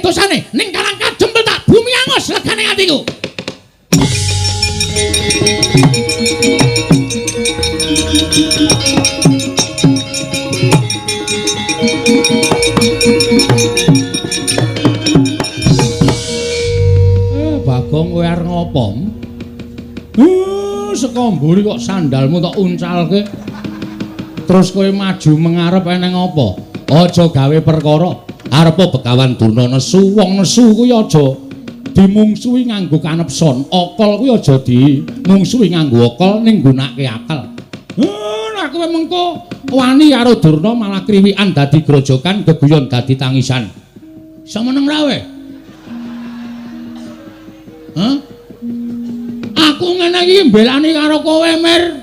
akeh dosane ning Karang Kadempel tak bumi angus legane atiku. Bagong kowe arep ngopo? Saka mburi kok sandalmu tok uncalke. Terus kowe maju mengarep eneng apa? Aja gawe perkara. Arepa Begawan Durna nesu, wong nesu kuwi aja dimungsuhi nganggo kanepson. Akal kuwi aja dimungsuhi nganggo akal ning nggunakake akal. Nek kowe mengko wani karo Durna malah kriwikan dadi grojokan, geguyon dadi tangisan. Iso meneng ra kowe? Hah? Aku ngene iki mbelani karo kowe, Mir.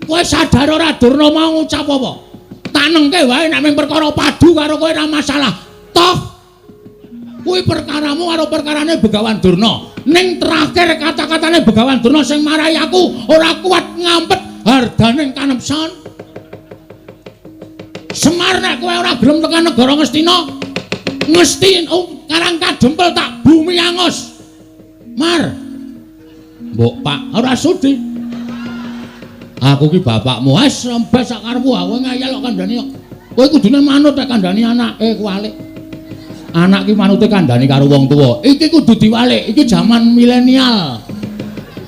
Kowe sadar ora Durna mau ngucap apa? Tanengke wae nek mung perkara padu karo kowe ora masalah. Toh kuwi perkaramu karo perkarane Begawan Durna. Ning terakhir kata-katane Begawan Durna sing marai aku ora kuat ngampet hardaning kanepson. Semar nek kowe ora gelem tekan negara Ngastina, Ngesti Karang Kadempel tak bumi angus. Mar. Mbok Pak ora sudi. Aku ki bapakmu. Wis rembes sak karepmu aku ngayal kok kandhani kok. Kowe kudune manut nek kandhani anake kuwalik. Anak ki manute kandhani karo wong tuwa. Iki kudu diwalik, iki jaman milenial.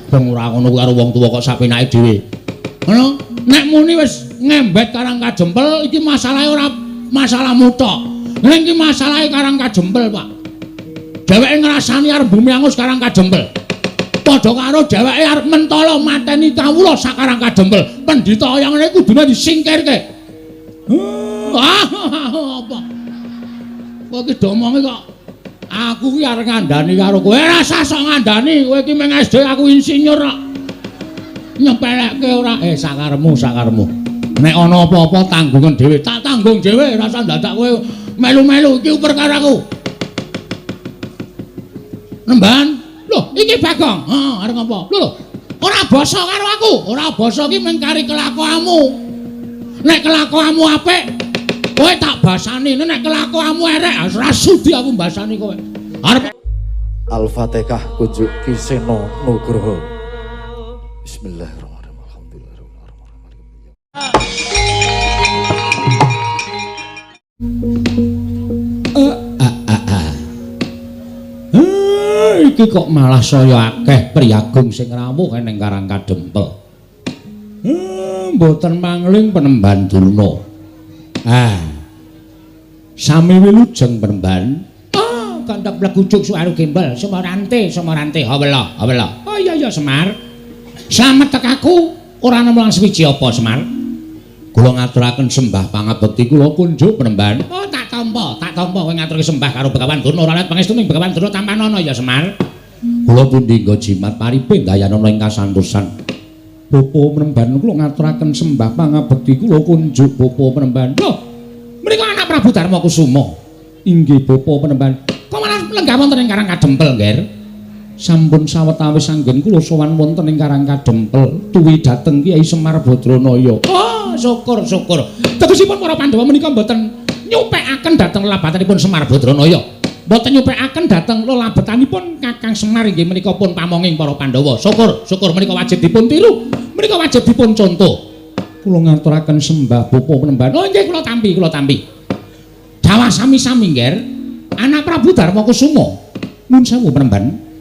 Beng ora ngono karo wong tuwa kok sapenake dhewe. Ngono, nek muni wis ngembet Karang Kadempel iki masalahe ora masalahmu tok. Ning iki masalahe Karang Kadempel, Pak. Dheweke ngrasani arep bumi angus Karang Kadempel. Padha karo dheweke arep mentala mateni kawula sak Karang Kadempel. Pendhita kaya ngene kudune disingkirke. Apa? Kowe iki domonge kok aku ki arep ngandani karo kowe. Ora usah sok ngandani, kowe iki mung SD aku insinyur kok. Nyepelekke ora? Sakarepmu, sakarepmu. Nek ana apa-apa tanggungan dhewe, tak tanggung dhewe, ora usah dadak kowe melu-melu iki perkaraku. Nemban. Lho, iki Bagong. Heeh, arep ngopo? Lho, ora basa karo aku. Ora basa iki mung kari kelakuanmu. Nek kelakuanmu apik, kowe tak basani. Nek kelakuanmu erek, ora sudi aku mbasani kowe. Arep Al-Fatihah kunjuk Ki Seno Nugroho. Bismillahirrahmanirrahim. Alhamdulillahirabbil alamin. Iki kok malah saya akeh priyagung sing rawuh ning Karang Kadempel. Mboten mangling penemban Durna. Ah. Sami wilujeng penemban. Oh, kanthok plegujuk suwaru gembel, Sumarante, Sumarante, hawela, hawela. Oh iya iya Semar. Slamet tekaku ora nemu lan suwiji apa Semar? Kula ngaturaken sembah pangabekti kula kunjuk penemban. Oh, tak tampa, tak tampa kowe ngaturke sembah karo Begawan Durna ora let pangestu ning Begawan Durna tampanana ya Semar. Kula pundi nggo jimat paripe dayanana ing kasantosan. Bapa penemban kula ngaturaken sembah pangabekti kula kunjuk bapa penemban. Lho, mriku anak Prabu Darma Kusuma. Inggih bapa penemban. Kok malah lenggah wonten ing Karang Kadempel, Ngger? Sampun sawetawis anggen kula sowan wonten ing Karang Kadempel tuwi dhateng Kyai Semar Badranaya. Oh, syukur syukur. Tegesipun para Pandhawa menika mboten nyupekaken dhateng lelabatanipun Semar Badranaya. Mboten nyupekaken dhateng lelabetanipun Kakang Semar inggih menika pun pamonging para Pandhawa. Syukur, syukur menika wajib dipun tiru. Menika wajib dipun contoh. Kula ngaturaken sembah bapa penemban. Oh nggih kula tampi, kula tampi. Dawah sami-sami, Ngger. Anak Prabu Darma Kusuma. Nuwun sewu penemban.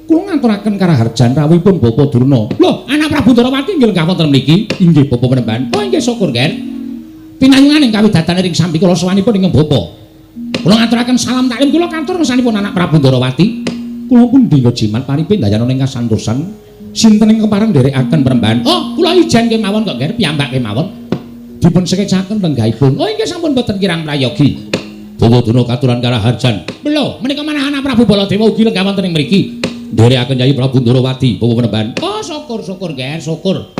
Kula ngaturaken karaharjan rawuhipun Bapa Durna. Lho, anak Prabu Ndorowati nggih lenggah wonten mriki. Inggih bapa penemban. Oh nggih syukur, Ngger. Pinayungan ing kawidatan ring sambikala sowanipun ingkang bapa. Kula ngaturaken salam taklim kula katur ngersanipun anak Prabu Ndorowati. Kula pundi nggo jimat paripe ndayana ing kasantosan. Sinten ingkang kepareng nderekaken penemban? Oh, kula ijen kemawon kok, Ngger, piyambak kemawon. Dipun sekecaken lenggahipun. Oh inggih sampun boten kirang prayogi. Bawa Durna katuran karaharjan. Lho, menika manah anak Prabu Baladewa ugi lenggah wonten ing mriki. Nderekaken Yayi Prabu Ndorowati, Bapak penemban. Oh, syukur syukur, Nger, syukur.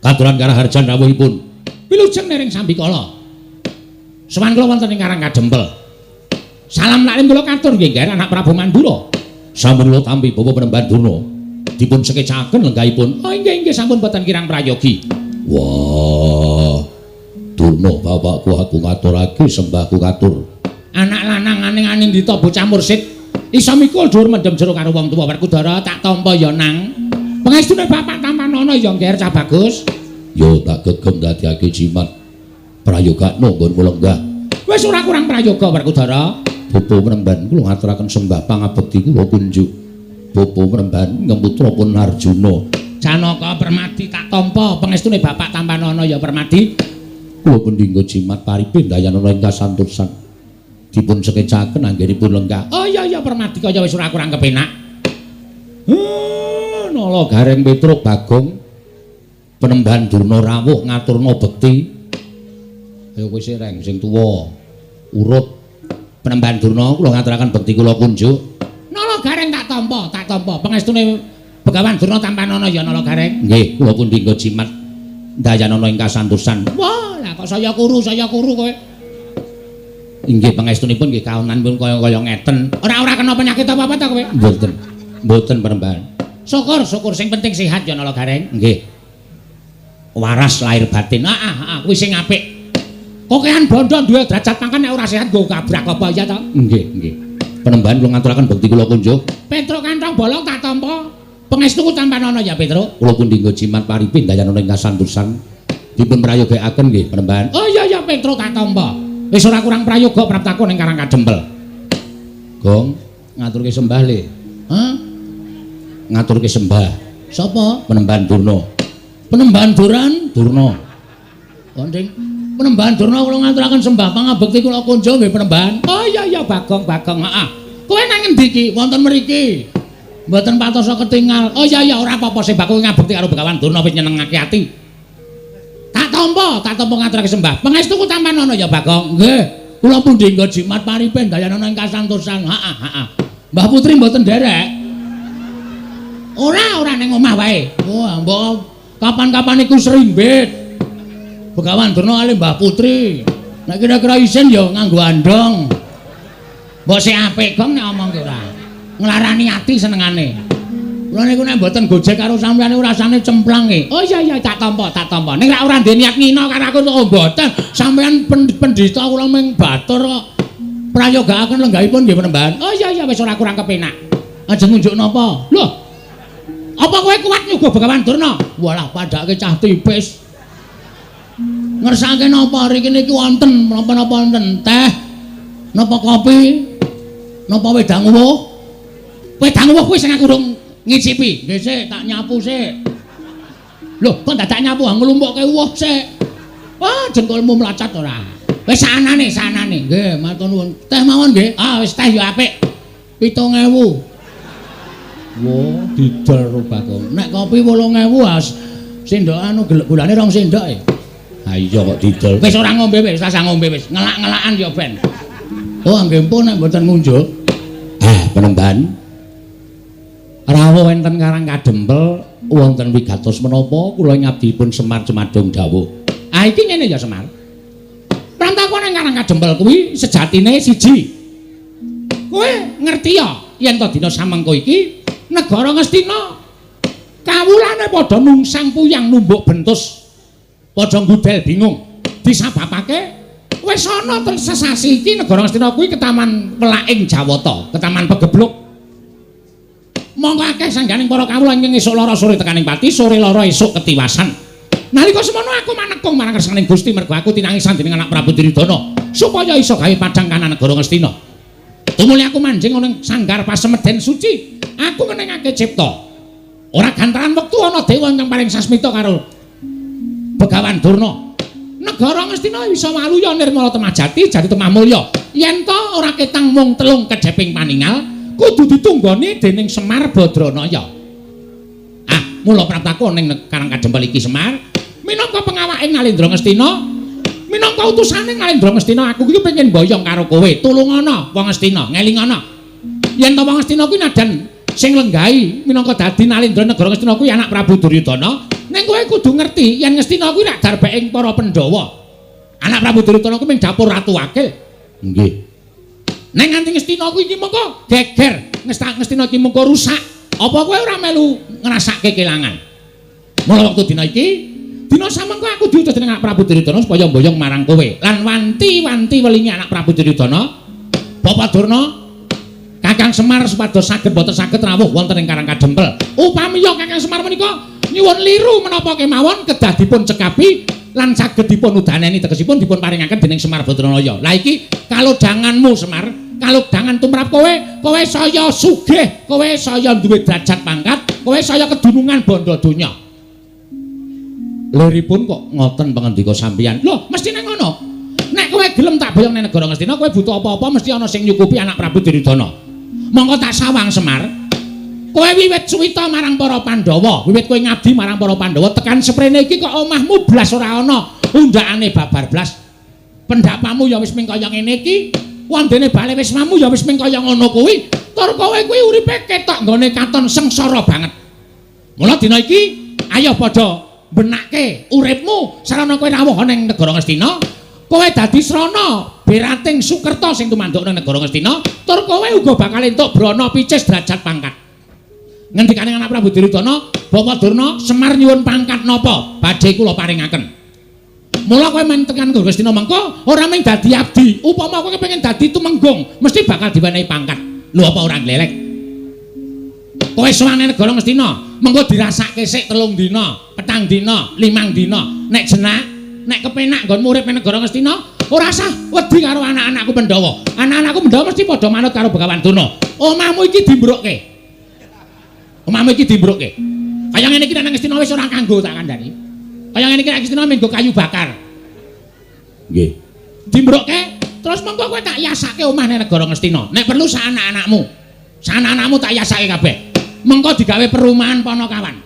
Katuran karaharjan rawuhipun. Wilujeng nering sambikala. Sowan kula wonten ing Karang Kadempel. Salam taklim kula katur nggih, Nger, anak Prabu Mandura. Sampun kula tampi Bapak penemban Durna. Dipun sekecaken lenggahipun. Oh inggih inggih sampun boten kirang prayogi. Wah. Durna bapakku aku ngaturake sembahku katur. Anak lanang aning-aning dita bocah mursid iso mikul dhuwur mendem jero karo wong tuwa. Werkudara tak tampa ya nang. Pangestune bapak tampanana ya ngger cah bagus. Yo tak gegem dadiake jimat. Prayogakno nggonmu lenggah. Wis ora kurang prayoga Werkudara. Bapa Mremban kula ngaturaken sembah pangabekti kula kunjuk. Bapa Mremban ngemputra pun Arjuna. Janaka Permadi tak tampa pangestune bapak tampanana ya Permadi. Kula pendhingga jimat paripe dayanana ing kasantosan. Dipun sekecaken anggenipun lenggah. Oh iya iya Permadi kaya wis ora kurang kepenak. Nala Gareng Petruk Bagong Penemban Durna rawuh ngaturna bekti. Ayo kowe sing sing tuwa urut. Penemban Durna kula ngaturaken bekti kula kunjuk. Nala Gareng tak tampa, tak tampa pangestune Begawan Durna tampanana ya Nala Gareng. Nggih, kula pundhingga jimat dayanana ing kasantosan. Wah, lah kok saya kuru kowe. Inggih pangestunipun nggih kaonanipun kaya-kaya ngeten. Ora-ora kena penyakit apa-apa ta kowe? Mboten. Mboten Penemban. Syukur, syukur sing penting sehat ya Nala Gareng. Nggih. Waras lahir batin. Heeh, kuwi sing apik. Kokean bondo duwe derajat pangkat nek ora sehat nggo kabrak apa ya ta? Nggih, nggih. Penemban kula ngaturaken bekti kula kunjuk. Petruk kantong bolong tak tampa. Pangestuku tampanana ya Petruk. Kula pundhingga jimat paripe dayanana ing kasantosan. Dipun prayogakaken nggih Penemban. Oh iya iya Petruk tak tampa. Wis ora kurang prayoga praptaku ning Karang Kadempel. Gong, ngaturke sembah le. Hah? Ngaturke sembah. Sapa? Penemban Durna. Penemban Duran? Durna. Konding. Penemban Durna kula ngaturaken sembah pangabekti kula kunjung nggih Penemban. Oh iya iya Bagong, Bagong, heeh. Kowe nang ngendi iki? Wonten mriki. Mboten patosa ketingal. Oh iya iya ora apa-apa sing bakul ngabekti karo Begawan Durna wis nyenengake ati. Tak tampa, tak tampa ngaturake sembah. Pangestuku tampanana ya Bagong. Nggih. Kula pundhingga jimat paripe dayanana ing kasantosan. Heeh, heeh. Mbah Putri mboten nderek. Ora, ora ning omah wae. Wah, mbok kapan-kapan iku srimbit. Begawan Durna kali Mbah Putri. Nek kira-kira isin ya nganggo andong. Mbok sik apik Gong nek omong ki ora. Nglarani ati senengane. Kula niku nek mboten gojek karo sampeyan niku rasane cemplang e. Oh iya iya tak tampa, tak tampa. Ning rak ora ndek niat ngina karo aku kok mboten. Sampeyan pendhita kula ming batur kok. Prayogakaken lenggahipun nggih Penemban. Oh iya iya wis ora kurang kepenak. Ajeng ngunjuk napa? Lho. Apa kowe kuat nyuguh Begawan Durna? Walah padake cah tipis. Ngersake napa riki niki wonten napa-napa wonten teh, napa kopi, napa wedang uwuh. Wedang uwuh kuwi sing aku urung ngicipi. Nggih sik, tak nyapu sik. Lho, kok dadak nyapu nglumpukke uwuh sik. Wah, jengkolmu mlacat ora. Wis sanane, sanane. Nggih, matur nuwun. Teh mawon nggih. Ah, wis teh ya apik. 7.000. Wah, didol ro Bagong. Nek kopi 8.000 ah sendok anu gulane 2 sendok e. Ha iya kok didol. Wis ora ngombe wis, rasah ngombe wis. Ngelak-ngelakan ya ben. Oh, nggih pun nek mboten ngunjuk. Ah, Penemban. Rawuh enten Karang Kadempel wonten wigatos menapa kula ngabdipun Semar Cemadung dawuh. Ah iki ngene ya Semar. Prantakon ing Karang Kadempel kuwi sejatine siji. Kowe ngerti ya yen to dina samengko iki negara Ngastina kawulane padha nungsang puyang numbuk bentus. Padha ngudel bingung. Disababake wis ana sesasi iki negara Ngastina kuwi ketaman welaking Jawata, ketaman pegebluk. Monggo akeh sangganing para kawula ingkang esuk lara sore tekaning pati, sore lara esuk ketiwasan. Nalika semono aku manekung marang kersaning Gusti mergo aku tinangisan dening anak Prabu Duryudana supaya iso gawe padhang kanan negara Ngastina. Tumuli aku manjing ana ing sanggar pasemeden suci, aku ngenengake cipta. Ora gantaran wektu ana dewa ingkang paring sasmita karo Begawan Durna. Negara Ngastina bisa waluya nirmala temah jati jati temah mulya. Yen to ora ketang mung telung kejeping paningal, kudu ditunggoni dening Semar Badranaya. Ah, mula praptaku ning Karang Kadempel iki Semar, minangka pengawaking Nalendra Ngastina, minangka utusane Nalendra Ngastina, aku iki pengen mboyong karo kowe. Tulungana wong Ngastina, ngelingana. Yen to wong Ngastina kuwi nadan sing lenggahi minangka dadi Nalendra negara Ngastina kuwi anak Prabu Duryudana, ning kowe kudu ngerti yen Ngastina kuwi rak darbeking para Pandhawa. Anak Prabu Duryudana kuwi ming dapur ratu wakil. Nggih. Ning nganti Ngastina kuwi iki mengko geger, Ngastina iki mengko rusak. Apa kowe ora melu ngrasake kelangan? Mula wektu dina iki, dina samengko aku diutus dening anak Prabu Duryudana supaya mboyong marang kowe. Lan wanti-wanti welingi anak Prabu Duryudana, Bapak Durna, Kakang Semar supados saged boten saged rawuh wonten ing Karang Kadempel. Upami ya Kakang Semar menika nyuwun liru menapa kemawon kedah dipun cekapi lan saged dipun udaneni, tegesipun dipun paringaken dening Semar Badranaya. Lah iki kalodhanganmu Semar, kalodhangan tumrap kowe, kowe saya sugih, kowe saya duwe derajat pangkat, kowe saya kedunungan bondo donya. Liripun kok ngoten pangandika sampeyan? Lho, mestine ngono. Nek kowe gelem tak boyong ning negara Ngastina, kowe butuh apa-apa mesti ana sing nyukupi anak Prabu Duryudana. Monggo tak sawang Semar. Kowe wiwit suwita marang para Pandhawa, wiwit kowe ngabdi marang para Pandhawa tekan seprene iki kok omahmu blas ora ana, undakane babar blas. Pendapamu ya wis ming kaya ngene iki, wondene bale wismamu ya wis ming kaya ngono kuwi. Tur kowe kuwi uripe ketok nggone katon sengsara banget. Mula dina iki ayo padha benake uripmu sarana kowe rawuh ning negara Ngastina, kowe dadi srana berating Sukerta sing tumanduk nang negara Ngastina, tur kowe uga bakal entuk brana picis derajat pangkat. Ngendikane anak Prabu Duryudana, Bapak Durna, Semar nyuwun pangkat napa badhe kula paringaken. Mula kowe men tekan Ngastina mengko ora mung dadi abdi, upama kowe kepengin dadi tumenggung mesti bakal diwenehi pangkat. Lho apa ora glelek? Kowe sowan nang negara Ngastina, mengko dirasake sik 3 dina, 4 dina, 5 dina. Nek jenak, nek kepenak nggonmu urip ning negara Ngastina, ora sah wedi karo anak-anakku Pandhawa. Anak-anakku Pandhawa mesti padha manut karo Begawan Durna. Omahmu iki dimbrukke. Omahmu iki dimbrukke. Kaya ngene iki nek nang Ngastina wis ora kanggo tak kandhani. Kaya ngene iki nek Ngastina mung nggo kayu bakar. Nggih. Dimbrukke, terus mengko kowe tak yasake omah ning negara Ngastina. Nek perlu sak anak-anakmu. Sak anak-anakmu tak yasake kabeh. Mengko digawe perumahan Ponokawan.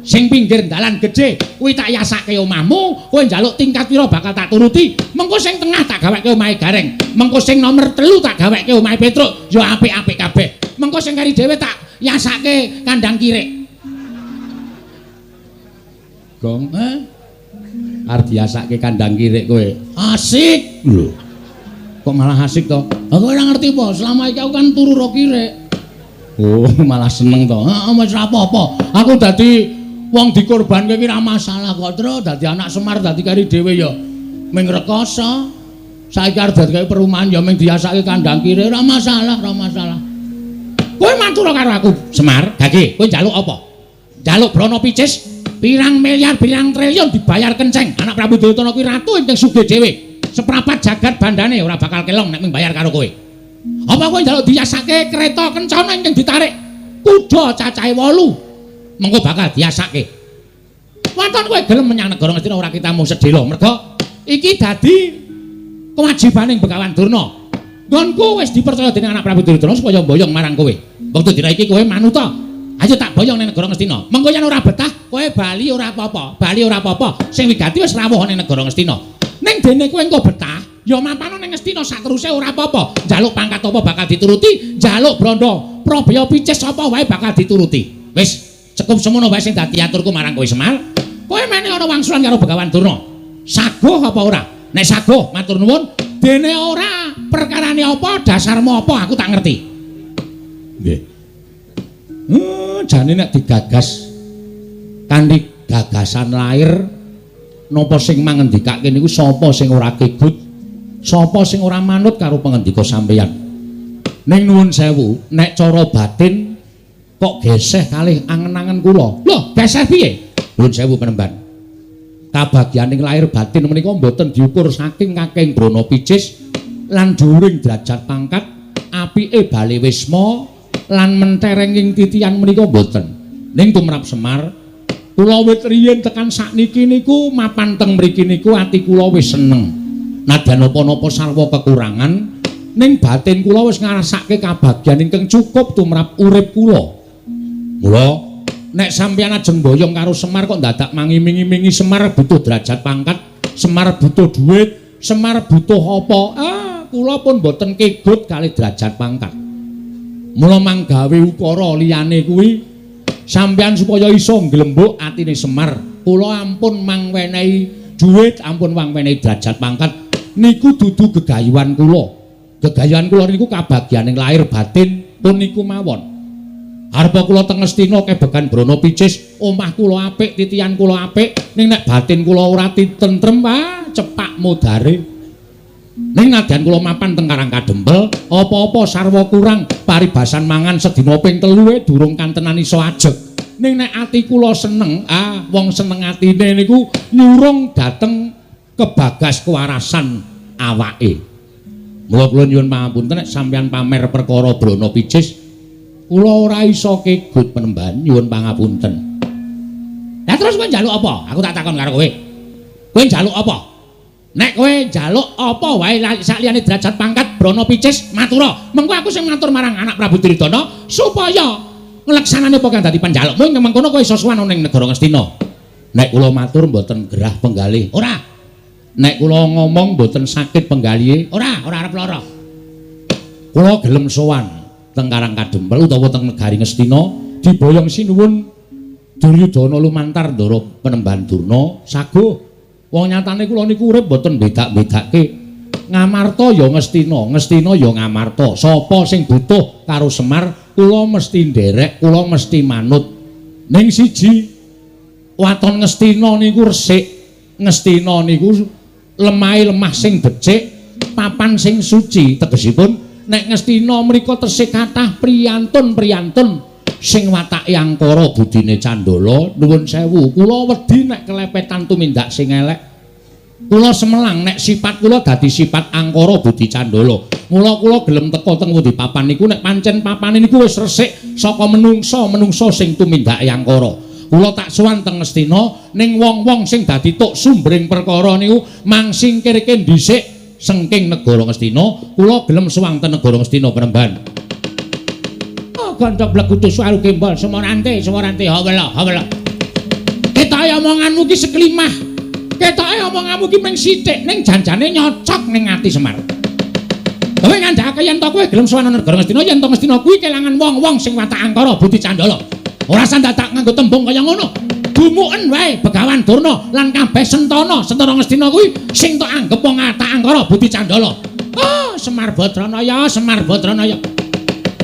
Sing pinggir dalan gedhe kuwi tak yasake omahmu, kowe njaluk tingkat pira bakal tak turuti. Mengko sing tengah tak gaweke omahe Gareng. Mengko sing nomor 3 tak gaweke omahe Petruk, ya apik-apik kabeh. Mengko sing kari dhewe tak yasake kandang kirik. Gong, eh? Arep diasake kandang kirik kowe. Asik lho. Kok malah asik to? Aku ora ngerti apa, selama iki aku kan turu ro kirik. Oh, malah seneng to. Heeh, wis ora apa-apa. Aku dadi wong dikorbanke iki ora masalah kok, Tru. Dadi anak Semar dadi kari dhewe ya ming rekoso. Saiki arep dadi kaya perumahan ya ming diasake kandang kirik, ora masalah, ora masalah. Kowe matur karo aku, Semar. Gage, kowe njaluk apa? Njaluk brana picis pirang miliar, pirang triliun dibayar kenceng. Anak Prabu Duryudana kuwi ratu ingkang sugih dhewe. Seprapat jagat bandane ora bakal kelong nek ming bayar karo kowe. Apa kowe njaluk diasake kereta kencana ingkang ditarik kuda cacahe 8? Mengko bakal diasake. Waton kowe gelem menyang negara Ngastina ora kita mung sedhela, merga iki dadi kewajibaning Begawan Durna. Nggonku wis dipercaya dening anak Prabu Duryudana supaya mboyong marang kowe. Wektu dina iki kowe manuta. Ayo tak boyong ning negara Ngastina. Mengko yen ora betah, kowe bali ora apa-apa. Bali ora apa-apa. Sing wigati wis rawuh ning negara Ngastina. Ning dene kowe engko betah, ya mapano ning Ngastina sateruse ora apa-apa. Njaluk pangkat apa bakal dituruti, njaluk brandha probaya picis apa wae bakal dituruti. Wis cukup semono wae sing dadi aturku marang kowe Semar. Kowe mene ana wangsulan karo Begawan Durna. Saguh apa ora? Nek saguh matur nuwun, dene ora perkarane apa, dasarmu apa aku tak ngerti. Nggih. Jane nek digagas kanthi gagasan lahir napa sing mangendikake niku sapa sing ora kegut, sapa sing ora manut karo pangendika sampeyan. Ning nuwun sewu, nek cara batin kok geseh kalih angen-angen kula. Lho, geseh piye? Nuwun sewu penemban. Kabagyaning lahir batin menika mboten diukur saking kakeng brana picis lan dhuwuring derajat pangkat, apike bale wisma lan menterenging titian menika mboten. Ning tumrap Semar, kula wit riyin tekan sakniki niku mapan teng mriki niku ati kula wis seneng. Nadyan napa-napa sarwa kekurangan, ning batin kula wis ngrasake kabagyan ingkang cukup tumrap urip kula. Mula nek sampeyan ajeng boyong karo Semar kok dadak mangiming-imingi Semar butuh derajat pangkat, Semar butuh duit, Semar butuh apa? Ah, kula pun mboten kegut kalih derajat pangkat. Mula manggawe ukara liyane kuwi sampeyan supaya iso nglembuk atine Semar. Kula ampun mangwenehi duit, ampun mangwenehi derajat pangkat. Niku dudu gegayuhan kula. Gegayuhan kula niku kabagyaning lahir batin pun niku mawon. Arpa kula teng Ngastina kebegan brana picis, omah kula apik, titian kula apik, ning nek batin kula ora tentrem, wah cepak modare. Ning nadyan kula mapan teng Karang Kadempel, apa-apa sarwa kurang, paribasan mangan sedina ping 3 durung kantenan iso ajeg. Ning nek ati kula seneng, wong seneng atine niku nyurung dhateng kebagas kewarasan awake. Mula kula nyuwun pangapunten nek sampeyan pamer perkara Brana Picis, kula ora iso kegut penemban, nyuwun pangapunten. Lah terus kowe njaluk apa? Aku tak takon karo kowe. Kowe njaluk apa? Nek kowe njaluk apa wae sakliyane derajat pangkat Brana Picis matura. Mengko aku sing ngatur marang anak Prabu Duryudana supaya ngleksanane apa kang dadi panjalukmu ing mengkono kowe iso sowan ning negara Ngastina. Nek kula matur mboten gerah penggalih. Ora. Nek kula ngomong mboten sakit penggalihe. Ora, ora arep lara. Kula gelem sowan teng Karang Kadempel utawa teng negari Ngastina diboyong sinuwun Duryudana lumantar ndara Penemban Durna saguh. Wong nyatane kula niku urip mboten bedak-bedake. Ngamarta ya Ngastina, Ngastina ya Ngamarta. Sapa sing butuh karo Semar, kula mesti nderek, kula mesti manut. Ning siji, waton Ngastina niku resik, Ngastina niku lemahe lemah sing becik, papan sing suci. Tegesipun nek Ngastina mriku tesih kathah priyantun-priyantun sing watake angkara budine candala. Nuwun sewu, kula wedi nek kelepetan tumindak sing elek. Kula semelang nek sifat kula dadi sifat angkara budi candala. Mula kula gelem teka teng pundi papan niku nek pancen papane niku wis resik saka menungsa-menungsa sing tumindake angkara. Kula tak sowan teng Ngastina ning wong-wong sing dadi tuk sumbering perkara niku mangsingkirke dhisik sengking negara Ngastina. Kula gelem sowan teng negara Ngastina Penemban. Gondok blegutu suaru gembol semorante semorante hawela hawela. Ketoke omonganmu ki seklimah. Ketoke omonganmu ki mung sithik ning janjane nyocok ning ati Semar. Kowe ngandhakake yen to kowe gelem sowan negara Ngastina, yen to Ngastina kuwi kelangan wong-wong sing watak angkara budi candala. Ora sandadak nganggo tembung kaya ngono. Dumuken wae Begawan Durna lan kabeh sentana, sentana Ngastina kuwi sing tok anggep wong watak angkara budi candala. Oh, Semar Badranaya, Semar Badranaya.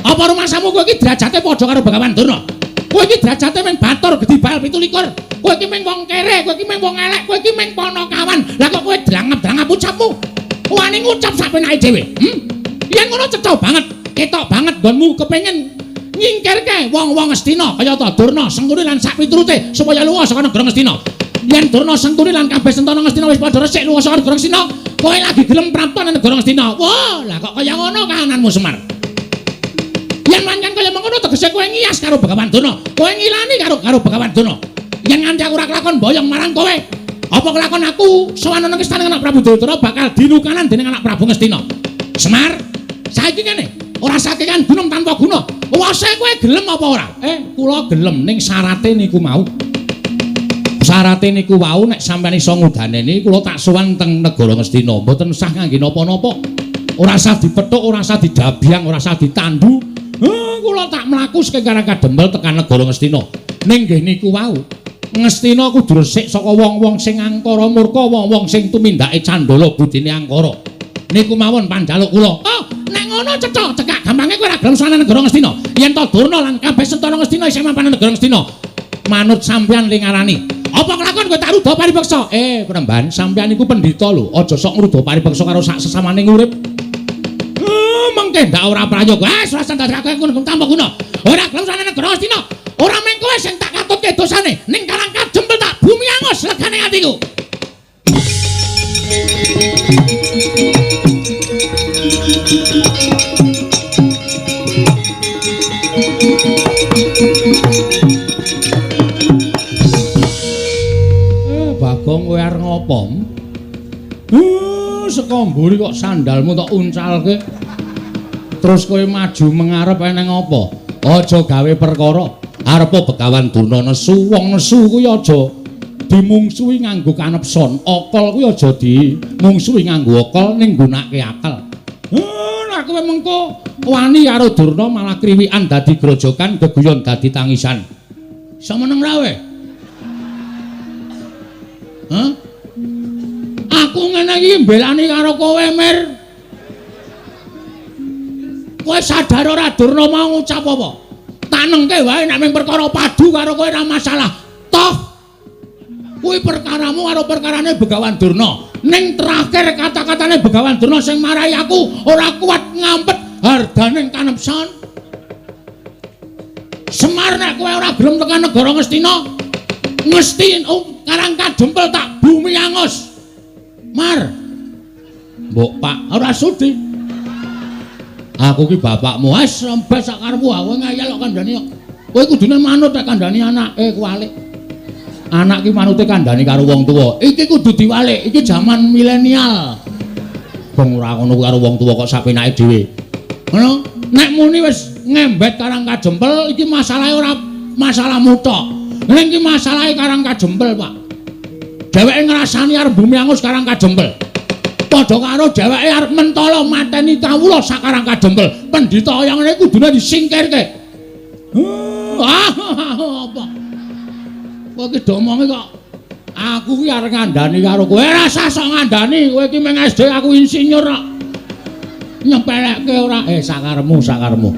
Apa rumasamu kowe iki derajate padha karo Begawan Durna? Kowe iki derajate mung batur gedhi bal 27. Kowe iki mung wong kere, kowe iki mung wong elek, kowe iki mung ponokawan. Lah kok kowe drangap-drangap ucapmu? Wani ngucap sak penake dhewe. Yen ngono cetha banget, ketok banget nggonmu kepengin nyingkirke wong-wong Ngastina kaya ta Durna, Sengkuni lan sak piturute supaya lunga saka negara Ngastina. Yen Durna, Sengkuni lan kabeh sentana Ngastina wis padha resik lunga saka negara Ngastina, kowe lagi gelem prapta nang negara Ngastina. Wah, lah kok kaya ngono kahananmu Semar? Yen pancen kaya mengkono tegese kowe ngiyas karo Begawan Durna, kowe ngilani karo Begawan Durna. Yen nganti aku ora kelakon boyong marang kowe, apa kelakon aku sowan nang istana anak Prabu Duryudana bakal dilukanan dening anak Prabu Ngastina. Semar, saiki ngene, ora sakekan gunung tanpa guna. Wase kowe gelem apa ora? Kula gelem ning syarate niku mau. Syarate niku wau nek sampeyan iso ngudaneni kula tak sowan teng negara Ngastina, mboten sah ngangge napa-napa. Ora sah dipethuk, ora sah didabyang, ora sah ditandu. Kula tak mlaku saking Karang Kadempel tekan negara Ngastina. Ning nggih niku wau, Ngastina kudu resik saka wong-wong sing angkara murka, wong-wong sing tumindake candala budine angkara. Niku mawon panjaluk kula. Oh, nek ngono cetha, cekak gampange kowe ora gelem sowan negara Ngastina. Yen to Durna lan kabeh sentana Ngastina isih mapan negara Ngastina, manut sampeyan ling ngarani. Apa kelakon kowe tak ruda paripeksa? Penemban, sampeyan niku pendhita lho, aja sok ngruda paripeksa karo sak sesamane urip. Mengke ndak ora prayoga. Wis ora sandadrake aku tanpa guna. Ora gelem sowan negara Ngastina. Ora mung kowe sing tak katutke dosane, ning Karang Kadempel tak bumi angus legane atiku. Bagong kowe arep ngopo? Saka mburi kok sandalmu tok uncalke. Terus kowe maju mengarep eneng apa? Aja gawe perkara. Arepa Begawan Durna nesu, wong nesu kuwi aja dimungsuhi nganggo kanepson. Akal kuwi aja dimungsuhi nganggo akal ning nggunakake akal. Nek kowe mengko wani karo Durna malah kriwikan dadi grojokan, geguyon dadi tangisan. Iso meneng ra kowe? Hah? Aku ngene iki mbelani karo kowe, Mir. Kowe sadar ora Durna mau ngucap apa? Tanengke wae nek mung perkara padu karo kowe ora masalah. Toh kuwi perkaramu karo perkarane Begawan Durna. Ning terakhir kata-katane Begawan Durna sing marai aku ora kuat ngampet hardaning kanepson. Semar nek kowe ora gelem tekan negara Ngastina, Ngesti Karang Kadempel tak bumi angus. Mar. Mbok Pak ora sudi. Aku ki bapakmu, wis rembes sak karepmu, aku ngeyel kok kandhani kok. Kowe kudune manut nek kandhani anake kuwalik. Anak ki manute kandhani karo wong tuwa. Iki kudu diwalik, iki jaman milenial. Wong ora ngono karo wong tuwa kok sapenake dhewe. Ngono, nek muni wis ngembet Karang Kadempel iki masalahe ora masalahmu tok. Ning iki masalahe Karang Kadempel, Pak. Dheweke ngrasani arep bumi angus Karang Kadempel. Padha karo dheweke arep mentala mateni kawula sak Karang Kadempel. Pendhita kaya ngene kudune disingkirke. Apa? Kowe iki domonge kok aku ki arep ngandani karo kowe. Ora usah sok ngandani, kowe iki mung SD aku insinyur kok. Nyepelekke ora? Sakarepmu, sakarepmu.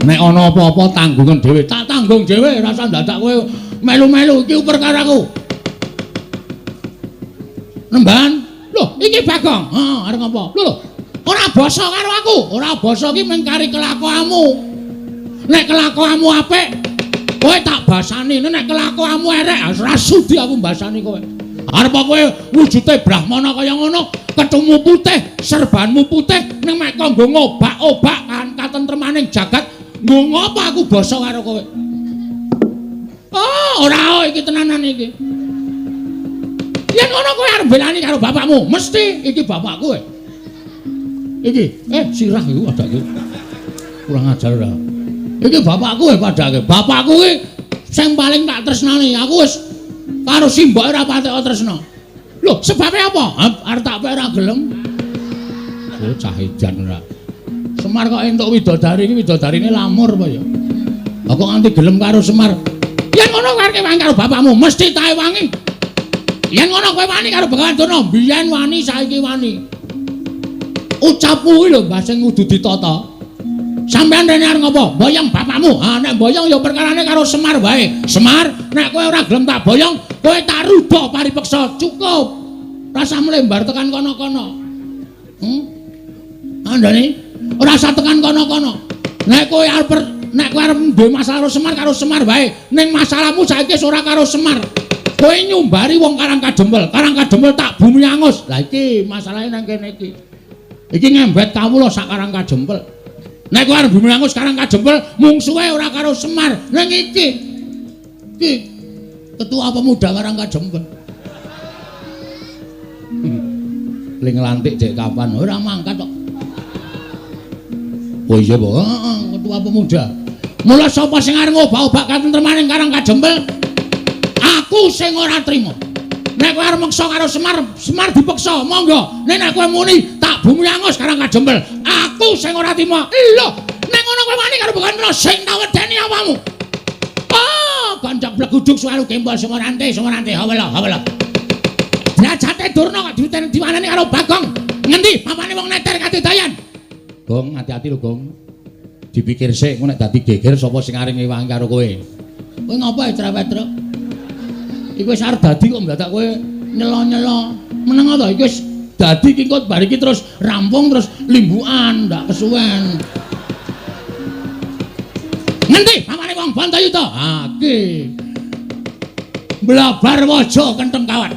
Nek ana apa-apa tanggungan dhewe, tak tanggung dhewe, ora usah dadak kowe melu-melu iki perkaraku. Nemban, lho iki Bagong. Heeh, arep ngopo? Lho lho, ora basa karo aku. Ora basa iki mung kari kelakuanmu. Nek kelakuanmu apik, kowe tak basani. Nek kelakuanmu elek, ora sudi aku mbasani kowe. Arep kowe wujude brahmana kaya ngono, ketemu putih, serbanmu putih, ning mek kanggo ngobak-obak kan katentremaning jagat, nggo ngopo aku basa karo kowe? Oh, ora iki tenanan iki. Yen ngono kowe arep belani karo bapakmu, mesti iki bapakku. Iki, sirah iku padake. Kurang ajar ora. Iki bapakku padake. Bapakku iki sing paling tak tresnani. Aku wis karo simboke ora patek tresna. Lho, sebabe apa? Arep tak pek ora gelem. Oh, cah edan ora. Semar kok entuk widodari iki, widodarine lamur apa ya? Lah kok nganti gelem karo Semar? Yen ngono kowe arep wangi karo bapakmu, mesti tak wangi. Yen ngono kowe wani karo Begawan Durna, biyen wani saiki wani. Ucapmu kuwi lho Mbah sing kudu ditata. Sampeyan rene arep ngopo? Boyong bapakmu. Ha nek boyong ya perkarane karo Semar wae. Semar, nek kowe ora gelem tak boyong, kowe tak rubah paripeksa. Cukup. Rasa mlembar tekan kono-kono. Andane ora usah tekan kono-kono. Nek kowe arep duwe masalah karo Semar wae. Ning masalahmu saiki wis ora karo Semar. Kowe nyumbari wong Karang Kadempel. Karang Kadempel tak bumi angus. Lah iki masalahe nang kene iki. Iki ngembet kawula sak Karang Kadempel. Nek kowe arep bumi angus Karang Kadempel, mungsuhe ora karo Semar. Ning iki. Iki ketua pemuda Karang Kadempel. Ling nglantik dek kapan? Ora mangkat kok. Oh iya, Pak. Heeh, ketua pemuda. Mula sapa sing arep ngobak-obak katentremaning Karang Kadempel? Aku sing ora trima. Nek kowe arep meksa karo Semar, Semar dipeksa, monggo. Nek kowe muni tak bumi angus Karang Kadempel, aku sing ora trima. Lho, nek ngono kowe wani karo Begawan Durna sing tak wedeni awakmu. Oh, ganjak bleguduk suwaru gembol sumorante, sumorante, hawela, hawela. Derajate Durna kok diwiten diwaneni karo Bagong. Ngendi papane wong neter kadedayan? Gong, hati-hati lho, Gong. Dipikir sik, engko nek dadi geger sapa sing arep ngewangi karo kowe. Kowe ngopo cerewet, Truk? Iku wis arep dadi kok ndadak kowe nyelo-nyelo. Meneng to iki wis dadi iki kok bar iki terus rampung terus limbukan ndak kesuwen. Ngendi pamane wong Bantayuda? Ha iki. Blabar waja kentheng kawat.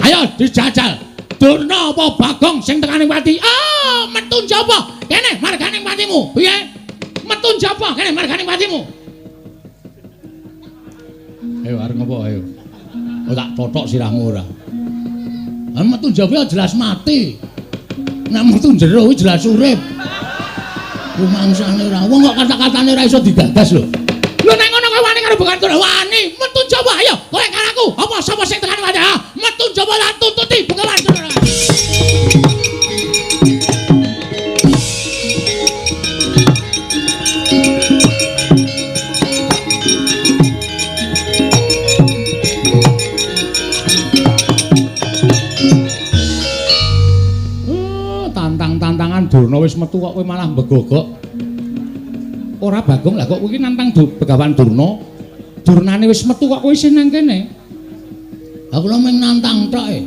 Ayo dijajal. Durna apa Bagong sing tekaning pati? Ah, metu njaba. Kene marganing patimu. Piye? Metu njaba kene marganing patimu. Ayo arep ngopo ayo. Oh, tak totok sirahmu ora. Ah metu njaba jelas mati. Nek metu jero kuwi jelas urip. Rumangsane ora. Wong kok kata-katane ora iso digagas lho. Lho nek ngono kowe wani karo Begawan Durna? Wani, metu njaba ayo. Kowe karo aku. Apa sapa sing tekan wae? Metu njaba lan tuntuti Begawan Durna. Tantang-tantangan Durna wis metu kok kowe malah mbegogok. Ora Bagong lah kok kowe iki nantang Begawan Durna. Durnane wis metu kok kowe isih nang kene. Lah kula mung nantang tok e.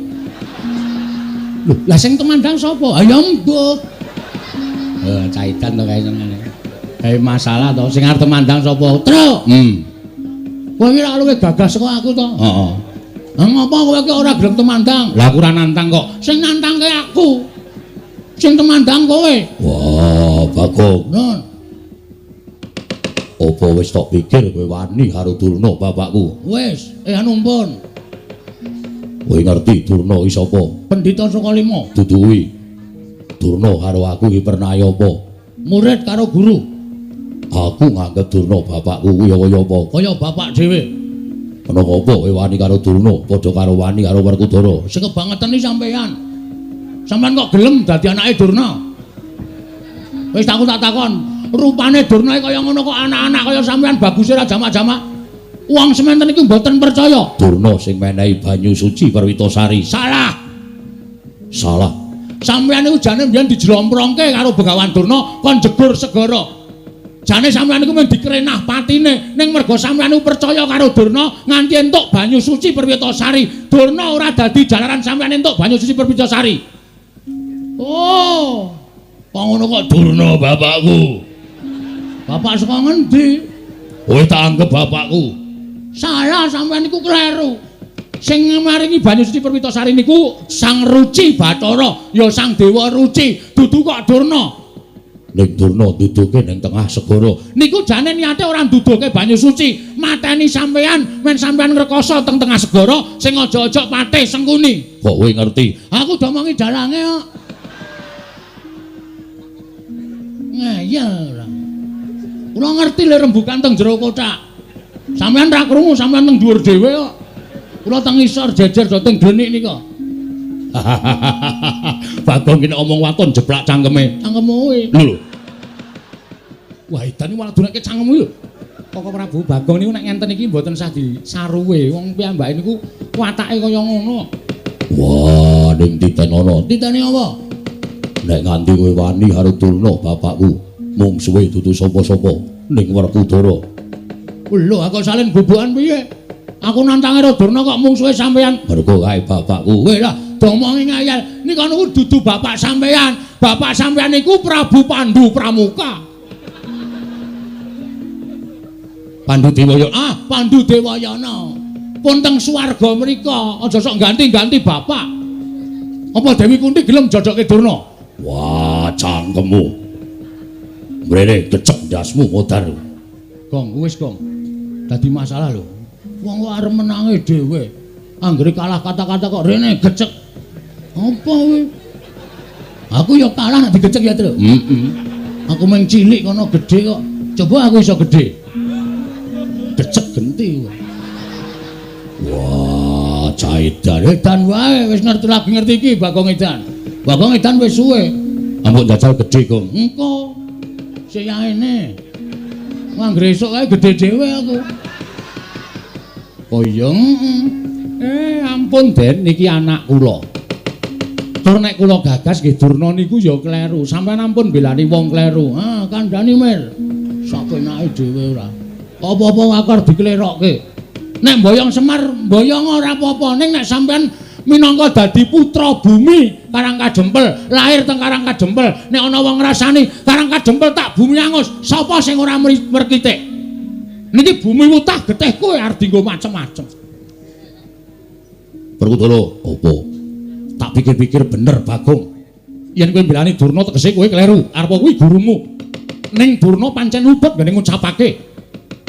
Lho, lah sing temandang sapa? Ha ya mbuh. Caitan to kae senengane. Kae masalah to, sing arep temandang sapa? Truk. Kowe iki ora luwih gagah saka aku to? Heeh. Lah ngopo kowe iki ora gelem temandang? Lah aku ora nantang kok. Sing nantangke aku. Sing temandang kowe. Wah, Bagong. Nun. Apa wis tok pikir kowe wani karo Durna bapakku? Wis, anu pun. Kowe ngerti Durna iki sapa? Pendhita saka lima. Dudu kuwi. Durna karo aku iki pernah apa? Murid karo guru. Aku nganggep Durna bapakku kuwi kaya apa? Kaya bapak dhewe. Ana apa kowe wani karo Durna padha karo wani karo Werkudara? Sing kebangetan iki sampean. Sampean kok gelem dadi anake Durna? Wis aku tak takon, rupane Durna kaya ngono kok anak-anak kaya sampean baguse ora jamak-jamak. Wong sementen iki mboten percaya. Durna sing menehi banyu suci Perwitasari. Salah. Salah. Sampeyan niku jane mbiyen dijlomprongke karo Begawan Durna kon jegur segara. Jane sampeyan niku mung dikrenah patine, ning mergo sampeyan niku percaya karo Durna nganti entuk banyu suci Perwitasari. Durna ora dadi jalaran sampeyan entuk banyu suci Perwitasari. Oh. Kok ngono kok Durna bapakku. Bapak saka ngendi? Kowe tak anggep bapakku. Salah, sampeyan niku kleru. Sing maringi banyu suci Perwitasari niku Sang Ruci Bathara, ya Sang Dewa Ruci, dudu kok Durna. Ning Durna duduke ning tengah segara. Niku jane niate ora nduduhke banyu suci, mateni sampeyan men sampeyan ngrekoso teng tengah segara sing aja-aja patih Sengkuni. Kok kowe ngerti? Aku domongi dalange kok. Ngeyel ora. Kula ngerti lho rembukan teng jero kothak. Sampeyan ra krungu, sampeyan teng dhuwur dhewe kok. Kula teng ngisor jejer do teng glenik nika. Bagong kene omong waton jeblak cangkeme. Cangkemmu kuwi. Lho. Wah, edan malah dunake cangkemmu lho. Koko Prabu Bagong niku nek ngenten iki mboten sah disaruwe. Wong piyambake niku watake kaya ngono. Wah, ning titenono. Titene apa? Nek nganti kowe wani karo Durna bapakku, mungsuhe dudu sapa-sapa ning Werkudara. Lho, aku salin bubukan piye? Aku nantange karo Durna kok mungsuhe sampeyan. Mergo kae bapakku. Kowe lah domongi ngayal. Nika niku dudu bapak sampeyan. Bapak sampeyan niku Prabu Pandu Pramuka. Pandu Dewayana. Ah, Pandu Dewayana. Pun teng swarga mriko, aja sok ganti-ganti bapak. Apa Dewi Kunti gelem jodohke Durna? Wah, cangkemmu. Mrene kecek ndasmu modar. Gong, wis gong. Dadi masalah lho. Wong kok arep menange dhewe. Anggere kalah kata-kata kok rene gecek. Apa kowe? Aku ya kalah nek digecek ya, Tru. Heeh. Aku mung cilik kono gedhe kok. Coba aku iso gedhe. Gecek genti. Wah, caidan edan wae wis ngerti lagi ngerti iki Bagong Edan. Bagong Edan wis suwe. Ampun jajal gedhe, Gong. Engko. Sing anggere esuk kae gedhe dhewe aku. Oh iya. Ampun Den, niki anak kula. Tur nek kula gagas nggih Durna niku ya kleru. Sampeyan ampun belani wong kleru. Ah, kandhani Mir. Sakenake dhewe ora. Apa-apa aku arep diklerokke. Nek mboyong Semar, mboyong ora apa-apa. Ning nek sampeyan minangka dadi putra bumi Karang Kadempel, lahir teng Karang Kadempel, nek ana wong ngrasani Karang Kadempel tak bumi angus, sapa sing ora merkitik? Niki bumi wutah getih kowe arep dienggo macem-macem. Werkudara, apa? Tak pikir-pikir bener Bagong. Yen kowe mbelani Durna tegese kowe kleru. Arep kuwi gurumu. Ning Durna pancen luput nggone ngucapake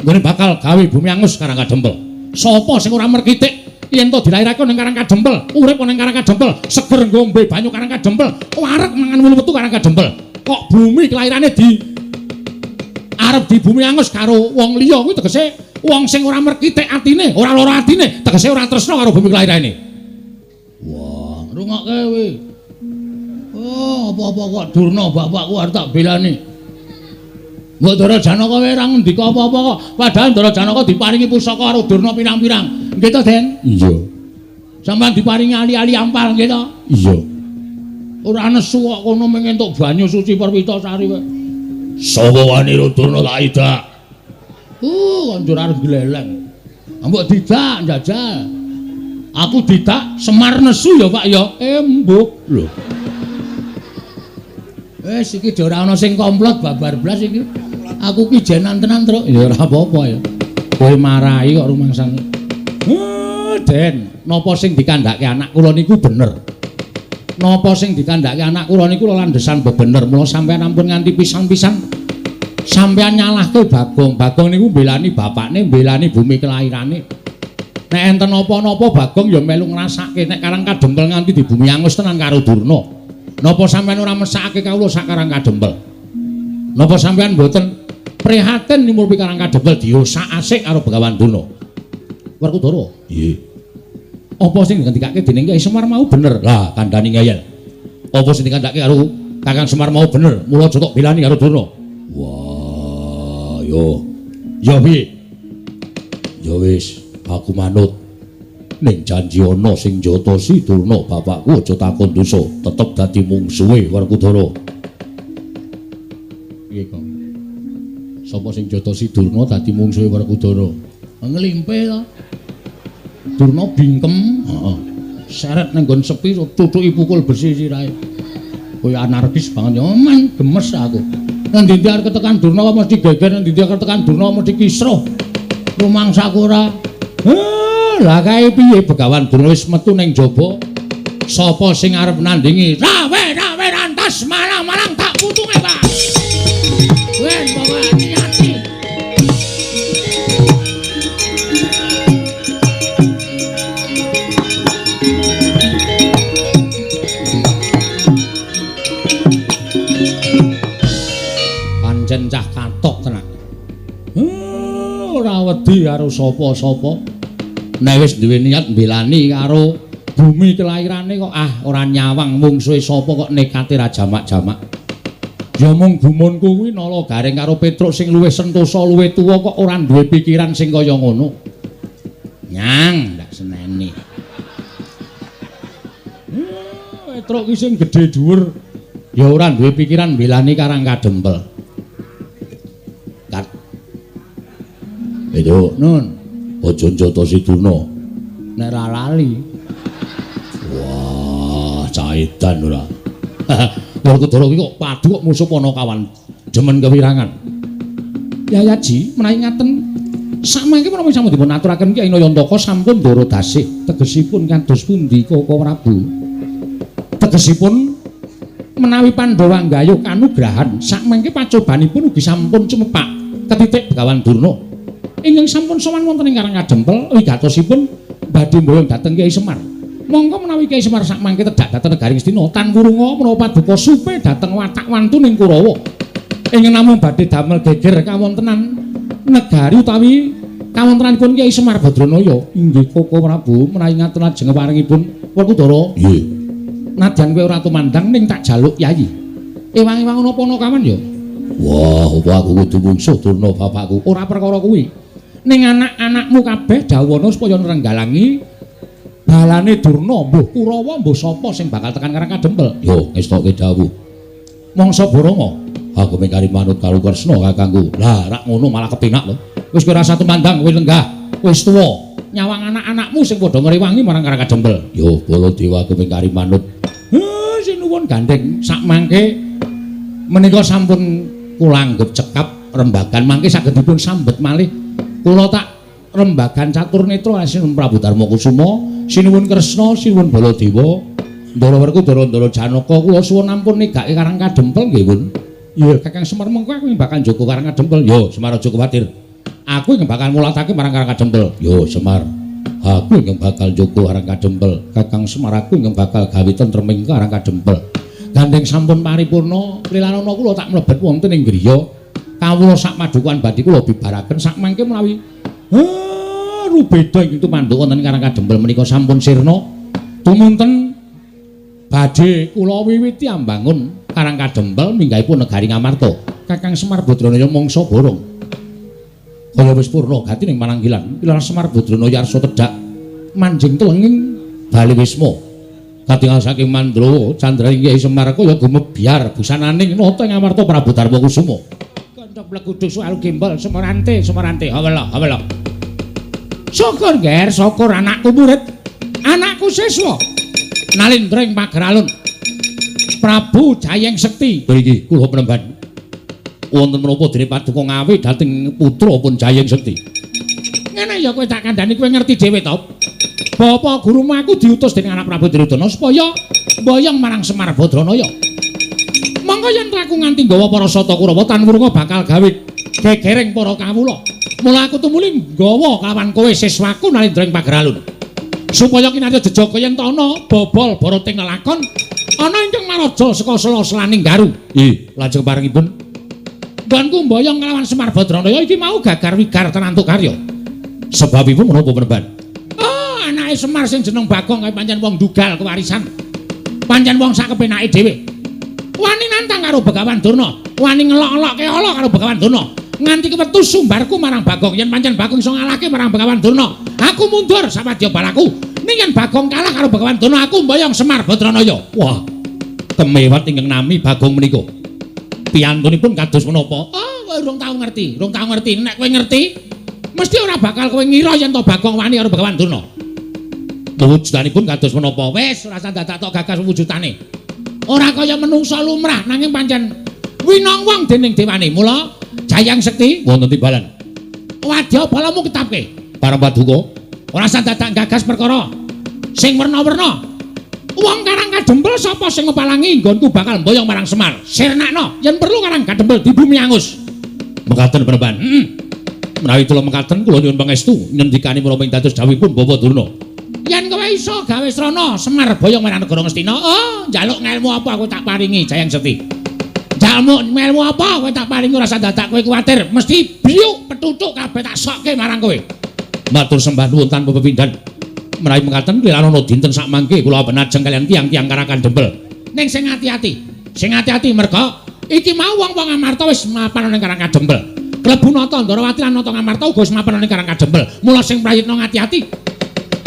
nggone bakal gawe bumi angus Karang Kadempel. Sapa sing ora merkitik yen to dilairake ning Karang Kadempel, urip ning Karang Kadempel, seger ngombe banyu Karang Kadempel, wareg mangan wulu metu Karang Kadempel. Kok bumi kelairane di arep di bumi angus karo wong liya kuwi tegese wong sing ora merkitik atine, ora lara atine, tegese ora tresna karo bumi kelairane. Wah, ngrungokke kowe. Oh, apa-apa kok Durna bapakku arep tak belani. Mbok Ndara Janaka kowe ora ngendika apa-apa kok. Padahal Ndara Janaka diparingi pusaka karo Durna pirang-pirang. Nggih to, Den? Iya. Sampeyan diparingi ali-ali ampal nggih to? Iya. Ora nesu kok kono mung entuk banyu suci Perwitasari kowe. Sapa wani ro Durna tak idak? Konjur arep gleleng. Mbok didak njajal. Aku didak Semar nesu ya, Pak ya. Embuh lho. Wis iki ora ana sing komplot babar blas iki. Aku ki jenan tenan, Truk. Ya ora apa-apa ya. Kowe marahi kok rumangsane. Den, napa sing dikandhake anak kula niku bener. Napa sing dikandhake anak kula niku landhesan bebener. Mula sampean ampun nganti pisan-pisan sampean nyalahke Bagong. Bagong niku mbelani bapakne, mbelani bumi kelairane. Nek enten napa-napa Bagong ya melu ngrasake nek Karang Kadempel nganti di bumi angus tenan karo Durna. Napa sampean ora mesakake kawula sak Karang Kadempel? Napa sampean mboten prihatin nyumurupi Karang Kadempel diosak-asik karo Begawan Durna? Werkudara. Nggih. Apa sing dikandhakake dening Kyai Semar mau bener? Lah kandhani ngeyel. Apa sing dikandhakake karo Kakang Semar mau bener? Mula aja tok belani karo Durna. Wah, yo. Ya piye? Ya wis. Aku manut ning janji ana sing njotosi Durna bapakku aja takon dosa tetep dadi mungsuhe Werkudara. Piye kok? Sapa sing njotosi Durna dadi mungsuhe Werkudara? Nglimpe to. Durna bingkem, heeh. Seret nang nggon sepi tutuki pukul besi sirahe. Kowe anarkis banget ya, man gemes aku. Nang ndi arep ketekan Durna kok mesti geger, nang ndi arep ketekan Durna mesti kisruh. Rumangsaku ora. Lah kae piye Begawan Durna wis metu ning jaba. Sapa sing arep nandingi? Rawe-rawe rantas malang-malang tak putunge, Pak. Wen pokoke ati-ati. Pancen cah katok tenan. Ora wedi karo sapa-sapa. Nek wis duwe niat mbelani karo bumi kelairane kok ah ora nyawang mungsuhe sapa kok nekate ra jamak-jamak. Ya mung gumunku kuwi nala garing karo Petruk sing luwih sentosa luwih tuwa kok ora duwe pikiran sing kaya ngono. Nyang ndak seneni. Petruk ki sing gedhe dhuwur ya ora duwe pikiran mbelani Karang Kadempel. Kat. Itu nun. Aja njotosi Durna. Nek ra lali. Wah, caidan ora. Werkudara ki kok padu kok musuh Panakawan jemen kewirangan. Yayaji menawi ngaten samangke menapa sampun dipun aturaken Kyai Nayantaka sampun ndara dasih tegesipun kados pundi Koko Prabu. Tegesipun menawi Pandhawa nggayuh kanugrahan samangke pacobanipun ugi sampun cumepak ketitik Begawan Durna. Ingkang sampun sowan wonten ing Karang Kadempel wigatosipun badhe mboyong dhateng Kyai Semar. Monggo menawi Kyai Semar sakmangke tedhak dhateng negari Ngastina tan wurunga menapa paduka supe dhateng watak wantuning Kurawa. Ingkang namung badhe damel geger kawontenan negari utawi kawontenanipun Kyai Semar Badranaya. Inggih Koko Prabu menawi ngaten lajeng paringipun Werkudara. Nggih. Nadyan kowe ora tumandang ning tak jaluk yayi. Ewang-ewang ana Panakawan ya. Wah, apa aku kudu mungsuh Durna bapakku? Ora perkara kuwi. Ning anak-anakmu kabeh dawana supaya nrenggalangi balane Durna, mbuh Kurawa mbuh sapa sing bakal tekan Karang Kadempel. Yo ngestoke dawuh. Mangsa Baranga, aku mengkari manut karo Kresna kakangku. Lah rak ngono malah kepenak lho. Wis kowe ora tumandang, kowe lenggah, wis tuwa. Nyawang anak-anakmu sing padha ngrewangi marang Karang Kadempel. Yo Baladewa aku mengkari manut. Sinuwun gandeng sakmangke menika sampun kula anggep cekap rembagan mangke saged dipun sambet malih. Kula tak rembagan catur netra sinuwun Prabu Darma Kusuma, sinuwun Kresna, sinuwun Baladewa, Ndara Werkudara, Ndara Janaka, kula suwun ampun negake Karang Kadempel nggih, Pun. Ya, Kakang Semar mengko aku bakal njaga Karang Kadempel. Yo, Semar aja kuwatir. Aku ingkang bakal mulatake marang Karang Kadempel. Yo, Semar. Aku ingkang bakal njaga Karang Kadempel. Kakang Semar aku ingkang bakal gawe tentreming Karang Kadempel. Gandeng sampun paripurna, lilanana kula tak mlebet wonten ing griya. Kawula sak padukuhan badhe kula bibaraken sakmangke menawi rubeda ing tumanduk wonten Karang Kadempel menika sampun sirna tumunten badhe kula wiwiti ambangun Karang Kadempel minggahipun negari Ngamarta. Kakang Semar Badranaya mangsa borong kaya wis purna gati ning pananggilan Wilar Semar Badranaya arsa tedhak manjing telenging bali wisma katingal saking Mandrawa candraning Kyai Semar kaya gumebyar busananing nata Ngamarta Prabu Darma Kusuma. Kandhak pleguduk soal gembel Semarante Semarante hawela hawela. Syukur ger, syukur anakku murid. Anakku siswa Nalindra ing Pageralun. Prabu Jayeng Sekti. Mriki kula penemban. Wonten menapa dene paduka ngawe dhateng putra pun Jayeng Sekti. Ngene ya kowe tak kandhani kowe ngerti dhewe to. Bapak gurumu aku diutus dening anak Prabu Duryudana supaya mboyong marang Semar Badranaya. Monggo yen aku nganti nggawa para sata Kurawa tan wurunga bakal gawe gegereng para kawula. Mula aku tumuli nggawa kawan kowe siswaku Nalindra ing Pageralun. Supaya kinarya jejaga yen ta ana bobol barating lelakon ana ingkang maraja saka sela-selaning garu. Nggih, lajeng parengipun nggonku mboyong kalawan Semar Badranaya iki mau gagar wigar tenantuk karya. Sebabipun menapa penemban? Oh, anake Semar sing jeneng Bagong kae pancen wong dugal kewarisan. Pancen wong sak kepenake dhewe. Wani nantang karo Begawan Durna, wani ngelok-elokke ala karo Begawan Durna. Nganti kewetu sumbarku marang Bagong yen pancen Bagong iso ngalahke marang Begawan Durna, aku mundur sawadya balaku. Ning yen Bagong kalah karo Begawan Durna, aku mboyong Semar Badranaya. Wah, kemewat ingkang nami Bagong menika. Piyantunipun kados menapa? Oh, kowe urung tau ngerti, urung tau ngerti. Nek kowe ngerti, mesti ora bakal kowe ngira yen to Bagong wani karo Begawan Durna. Wujudanipun kados menapa? Wis, ora usah dadak tok gagas wujudane. Ora kaya menungsa lumrah nanging pancen winong wong dening dewane. Mula Jayang Sekti wonten timbalan. Wadya balamu ketapke. Para paduka, ora usah dadak gagas perkara sing werna-werna. Wong Karang Kadempel sapa sing ngepalangi nggonku bakal mboyong marang Semar. Sirnakno yen perlu Karang Kadempel dibumi angus. Mekaten penemban. Heeh. Menawi kula mekaten kula nyuwun pangestu ngendikane menapa ing dados dawuhipun Bapak Durna. Yen kowe iso gawe srana Semar boyong marang negara Ngastina, oh njaluk ngelmu apa aku tak paringi Jayang Sekti. Njaluk ngelmu apa kowe tak paringi ora usah dadak kowe kuwatir, mesti biuk petutuk kabeh tak sokke marang kowe. Matur sembah nuwun tanpa pepindhan. Menawi mekaten kliranana dinten sakmangke kula benajeng kaliyan tiyang-tiyang Karang Kadempel. Ning sing ati-ati, sing ati-ati merga iki mau wong-wong Amarta wis mapan ning Karang Kadempel. Klebu Nata Ndrawati lan Nata Ngamarta uga wis mapan ning Karang Kadempel. Mula sing prayitna ati-ati.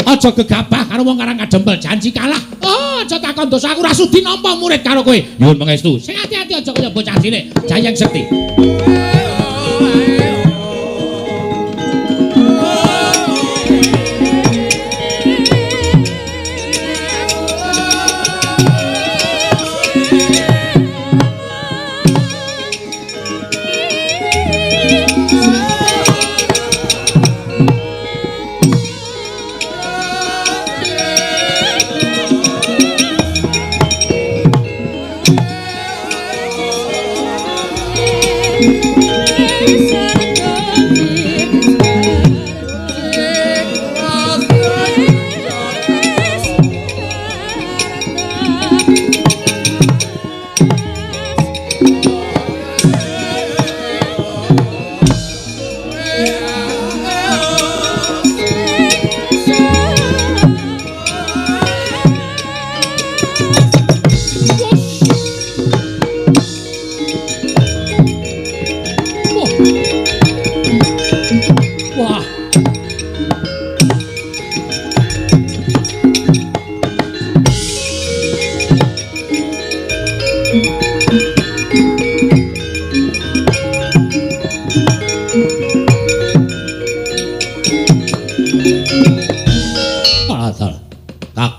Aja gegabah karo wong Karang Kadempel, janji kalah. Oh, aja takon dosa aku ora sudi nampa murid karo kowe. Nyuwun pangestu. Sing ati-ati aja kaya bocah cilik. Jayeng Sekti.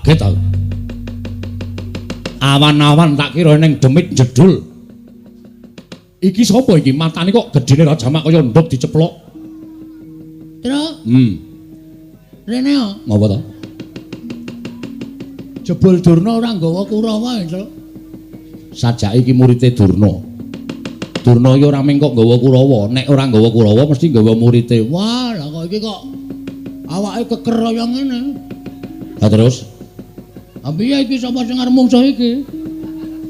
Kaget aku. Awan-awan tak kira ning demit jedul. Iki sapa iki? Matane kok gedene ra jamak kaya ndhog diceplok. Truk. Rene yo. Ngopo to? Jebul Durna ora nggawa Kurawa, Truk. Sajake iki murite Durna. Durna iki ora mung kok nggawa Kurawa, nek ora nggawa Kurawa mesti nggawa murite. Wah, lah kok iki kok awake keker kaya ngene. Lah terus? Ha piye iki sapa sing arep mungsuh iki?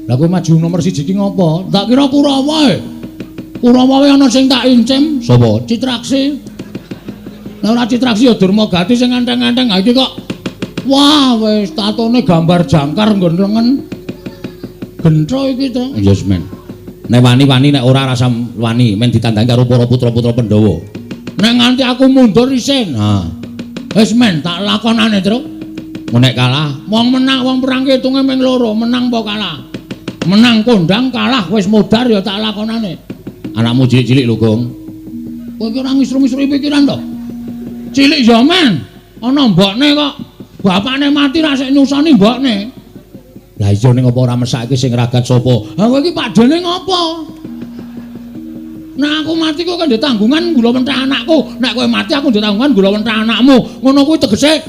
Lah kowe maju nomor 1 iki ngopo? Tak kira Kurawa e. Kurawa wae ana sing tak incim. Sapa? Citraksi. Lah ora Citraksi ya Durmagati sing enteng-enteng. Ha iki kok wah wis tatone gambar jangkar nggon lengen. Gentro iki to. Ya yes, men. Nek wani-wani nek ora rasa wani men ditandangi karo para putra-putra Pandhawa. Nek nganti aku mundur isin. Ha. Wis men tak lakonane, Truk. Nek kalah, wong menang wong perang ki hitunge ming loro, menang apa kalah. Menang kondang, kalah wis modar ya tak lakonane. Anakmu cilik-cilik lho, Gong. Kowe ki ora ngisru-ngisru pikiran to? Cilik ya men, ana mbokne kok. Bapakne mati ra sik nyusoni mbokne. Lah iya ning apa ora mesake sing ragat sapa? Ha kowe iki pakdene ngopo? Nek aku mati kok kan ditanggungan gula mentah anakku. Nek kowe mati aku ditanggungan gula mentah anakmu. Ngono kuwi tegese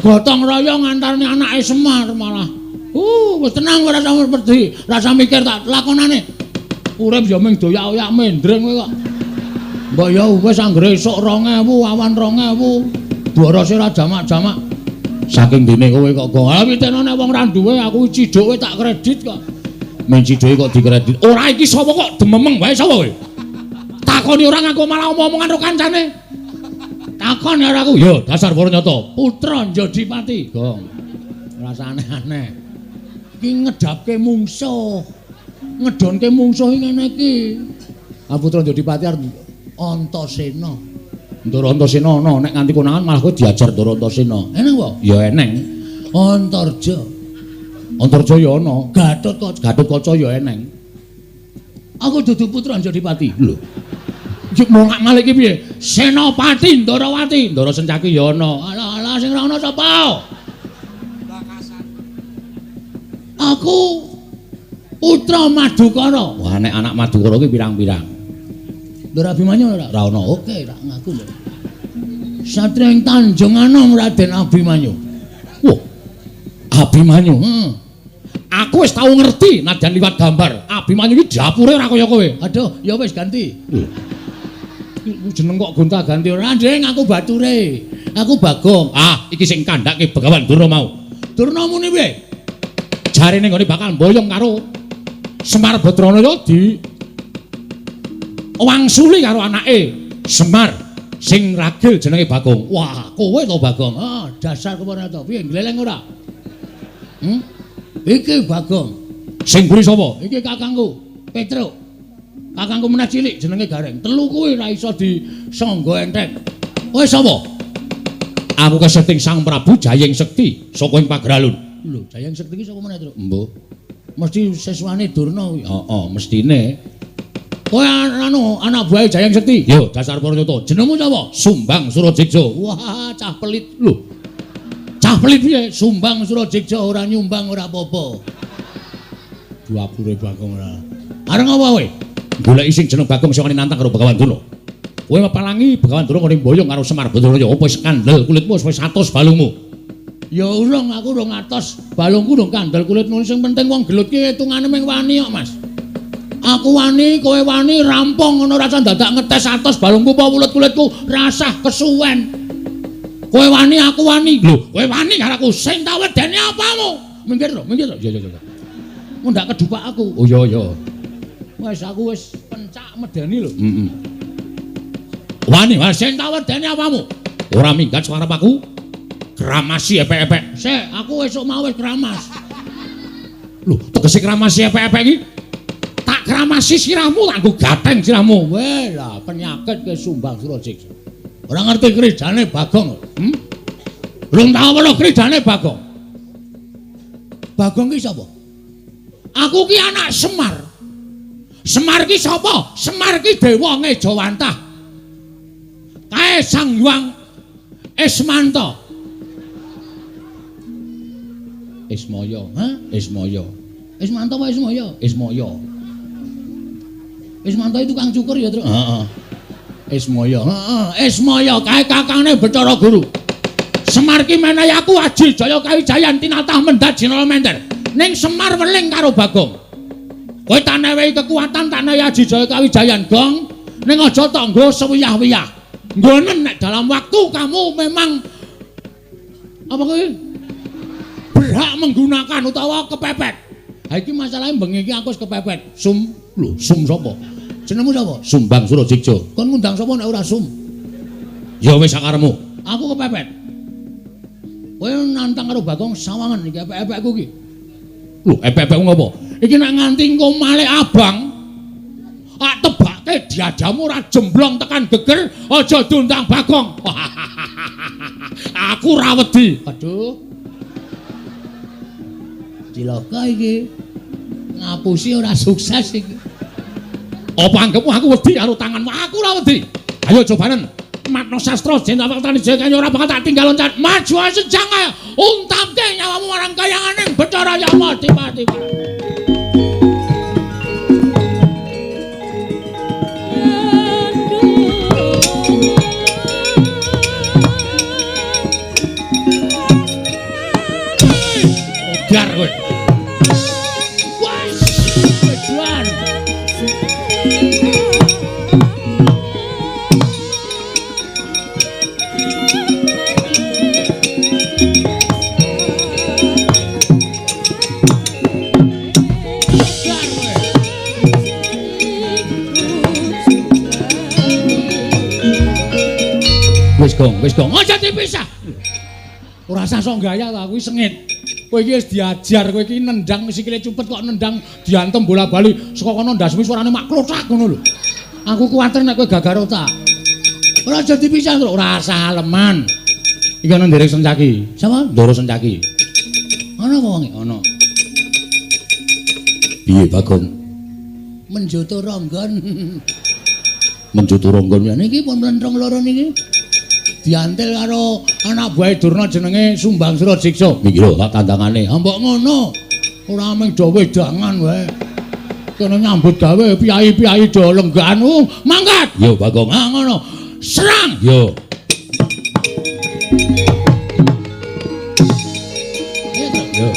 gotong royong antarane anake Semar malah. Wis tenang ora usah wedi, rasa mikir tak lakonane. Urip ya mung doyak-oyak mendreng kowe kok. Mbok ya wis anggere esuk 2000, awan 2000. Borose ora jamak-jamak. Saking dene kowe kok gong. Ha pitene nek wong ra duwe aku ciduke tak kredit kok. Men ciduke kok dikredit. Ora iki sapa kok dememeng wae sapa kowe? Takoni ora ngaku malah omong-omongan karo kancane. Takon karo aku. Ya dasar Waranyata, putra Njodipati. Gong. Rasa aneh-aneh. Iki ngedapke mungsuh. Ngedonke mungsuh iki ngene iki. Ah putra Njodipati arep Antasena. Ndara Antasena ana nek nganti konangan malah kowe diajar Ndara Antasena. Eneng apa? Ya eneng. Antarja. Antarja ya ana. Gatotkaca, Gatotkaca ya eneng. Aku dudu putra Njodipati. Lho. Juk mongak-malik iki piye? Senopati Ndarawati, Ndara Sencaki ya ana. Alah alah sing ora ana sapa? Aku putra Madukara. Wah nek anak Madukara ki pirang-pirang. Ndara Abimanyu ora? Ora ana. Oke, ora ngaku lho. Satria ing Tanjung Anom Raden Abimanyu. Wah. Abimanyu. Heeh. Aku wis tau ngerti nadyan liwat gambar. Abimanyu iki dapure ora kaya kowe. Aduh, ya wis ganti. Lho. Jeneng kok gonta-ganti ora, Ndeng, aku bature. Aku Bagong. Ah, iki sing kandhake Begawan Durna mau. Durna muni piye? Jarene nggone bakal mboyong karo Semar Badranaya di wangsuli karo anake Semar sing ragil jenenge Bagong. Wah, kowe to Bagong. Ah, dasar kowe to. Piye gleleng ora? Hmm? Iki Bagong. Sing mburi sapa? Iki kakangku, Petruk. Kakangku meneh cilik jenenge Gareng. Telu kuwi ora iso disangga enteng. Kowe sapa? Aku keseting Sang Prabu Jayeng Sekti saka ing Pageralun. Lho, Jayeng Sekti iki saka meneh, Truk? Mbuh. Mesti siswane Durna kuwi. Heeh, mestine. Kowe anu anak buahe Jayeng Sekti? Yo, dasar Paranyata. Jenengmu sapa? Sumbang Surajeksa. Wah, cah pelit. Lho. Cah pelit piye? Sumbang Surajeksa ora nyumbang ora apa-apa. Dapure Bagong ora. Arep ngopo kowe? Goleki sing jeneng Bagong sing wani nantang karo Begawan Durna. Kowe mepalangi Begawan Durna ngene mboyong karo Semar Badranaya apa wis kandel kulitmu wis 100 balungmu. Ya urung aku urung atos, balungku urung kandel kulitmu sing penting wong gelut ki hitungane mung wani kok, Mas. Aku wani, kowe wani, rampung ngono rasa dadak ngetes atos balungku apa wulut kulitku, rasah kesuwen. Kowe wani, aku wani. Lho, kowe wani karo aku sing tak wedeni apamu? Minggir lho, minggir lho. Ya ya ya. Ndak kedupak aku. Oh iya iya. Wis aku wis pencak medeni lho. Heeh. Wani, wis sing tak wedeni apamu? Ora minggat suarap aku. Kramasi epek-epek. Sik, aku esuk mau wis kramas. Lho, tegese kramasi epek-epek iki? Tak kramasi sirahmu, tak nggo gateng sirahmu. Weh lah, penyakit ke Sumbang Surajeksa. Ora ngerti kridane Bagong. Hmm? Belum tau weruh kridane Bagong. Bagong ki sapa? Aku ki anak Semar. Semar ki sapa? Semar ki dewa ngejawantah. Kae Sang Hyang Ismanta. Ismaya, ha? Ismaya. Ismanta apa Ismaya? Ismaya. Ismanta itu kang cukur ya, Truk? Heeh. Ismaya, heeh. Ismaya kae kakangne Bathara Guru. Semar ki menehi aku aji jaya kawijayan tinatah mendhat jinala mender. Ning Semar weling karo Bagong. Kowe tak newehi kekuatan, tak newehi aji jaya kawijayan, Gong. Ning aja tok nggo sewiyah-wiyah. Nggonen nek dalam waktu kamu memang apa kuwi? Berhak menggunakan utawa kepepet. Ha iki masalahe bengi iki aku wis kepepet. Sum, lho, sum sapa? Jenengmu sapa? Sumbang Surajeksa. Kon ngundang sapa nek ora sum? Ya wis sakarepmu. Aku kepepet. Kowe nantang karo Bagong sawangan iki epek-epekku iki. Lho, epek-epekku ngopo? Iki nek nganti engko malik abang, tak tebake diadamu ora jemblong tekan geger, aja diundang Bagong. Aku ora wedi. Aduh. Cilaka iki. Ngapusi ora sukses iki. Apa anggepmu aku wedi karo tanganmu? Aku ora wedi. Ayo cobanen. Matno Sastra Jenderal Tani Jaya ora bakal tak tinggal loncat. Maju sejang ae. Untamke nyawamu marang kayanganing Bathara Yama Dipati. Modar kowe. Wes, wedan. Wis gong, aja dipisah. Ora usah sok gaya ta, kuwi sengit. Kowe iki wis diajar, kowe iki nendang sikile cupet kok nendang diantem bola-bali saka kono ndasmu suarane mak klothak ngono lho. Aku kuwatir nek kowe gagar otak. Ora aja dipisah, ora usah aleman. Iki ana nderek Sencaki. Sapa? Ndoro Sencaki. Ana apa wonge? Ana. Piye, Bagong? Menjoto ronggon. Menjoto ronggon niki pun mlentrung loro niki. Diantil karo anak buahe Durna jenenge Sumbang Surajiksa. Niki lho tak tandangane. Ha mbok ngono. Ora mung do wedangan wae. Kene nyambut gawe piyai-piyai do lenggahan. Mangkat. Yo Bagong. Ha ngono. Serang. Yo. Yo.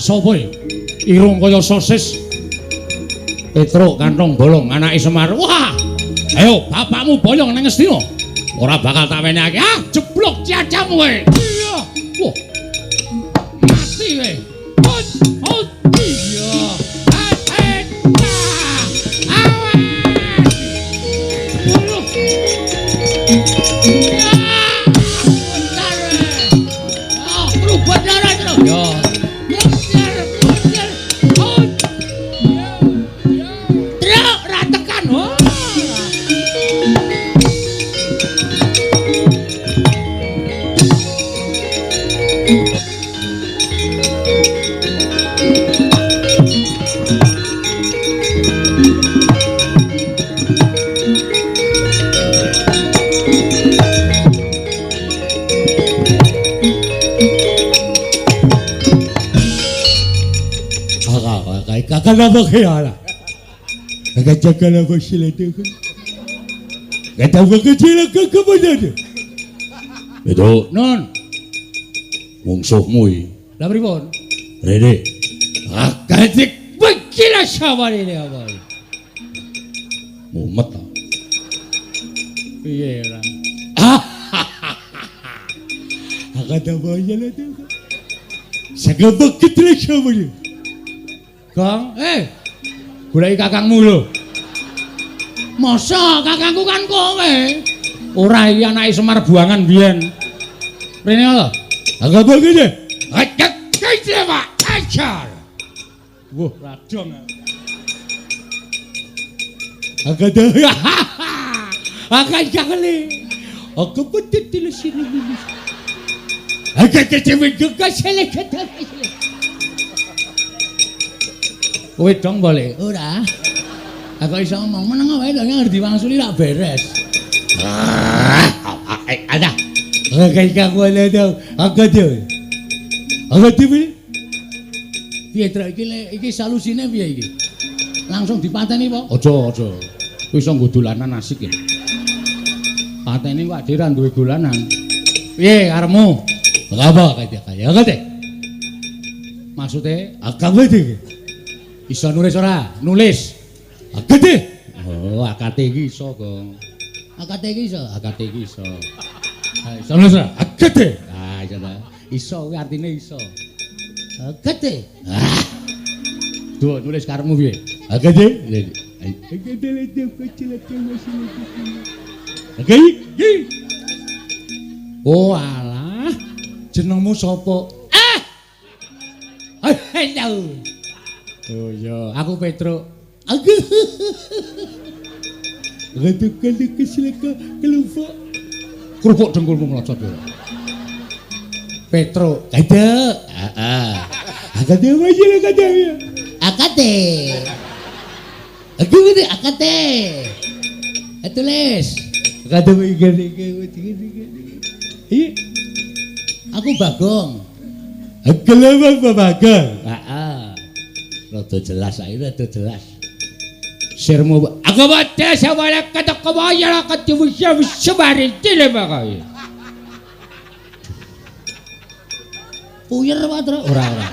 Sapa iki? Irung kaya sosis. Petruk kantong bolong anake Semar. Wah! Ayo bapakmu boyong nang Ngastina. Ora bakal tak wenehake. Ah, jeblok cacamu kowe. Iya. Wah. Mati kowe. Hot, hot. Iya. Kakak apa kaya? Kakak jaga apa sila tu? Kata apa kecil ke mana? Itu non mungsuhmu iki. Lah pripun? Rene. Akadik bekila saware ne apa. Mumet ta. Piye ora? Akada boya le tu. Sagabek kecil saware. Gong, goleki kakangmu lho. Masa kakangku kan kowe? Ora iki anake Semar buangan biyen. Rene lho. Agak begini. Agak kece Pak. Ajar. Wah, radong. Agak agak jakle. Aku betul sini. Agak kece juga selek kata. Kowe dong boleh. Ora. Aku iso ngomong meneng wae lho ngerti wangsuli lak beres. Ada. Kayak aku ada. Aku dia. Aku dia. Piye trek iki iki solusine piye iki? Langsung dipateni apa? Aja, aja. Kuwi iso nggo dolanan asik ya. Pateni kok dhewe ra duwe dolanan. Piye karepmu? Apa kaya kaya kate? Maksude agak iki. Iso nulis ora? Nulis. AKT. Oh, AKT iki iso, Gong. AKT iki iso, AKT iki iso. Ha, iso nulis ora? AKT. Ah, iso ta. Iso kuwi artine iso. AKT. Ah. Duh, nulis karepmu piye? AKT. AKT iki. Oh, alah. Jenengmu sapa? Ah. Halo. Oh iya, aku Petruk. Aku. Kerupuk dengkulmu mlocot ya. Petruk, kade. Heeh. Akade wae kade. Akate. Aku ngene akate. Tulis. Akade iki iki. Aku Bagong. Aku lho Bagong. Heeh. Rada jelas ae, rada jelas. Sirmu aku baca sawala kata kawaya kata wisa sebari tile bakai. Puyer Patra ora ora.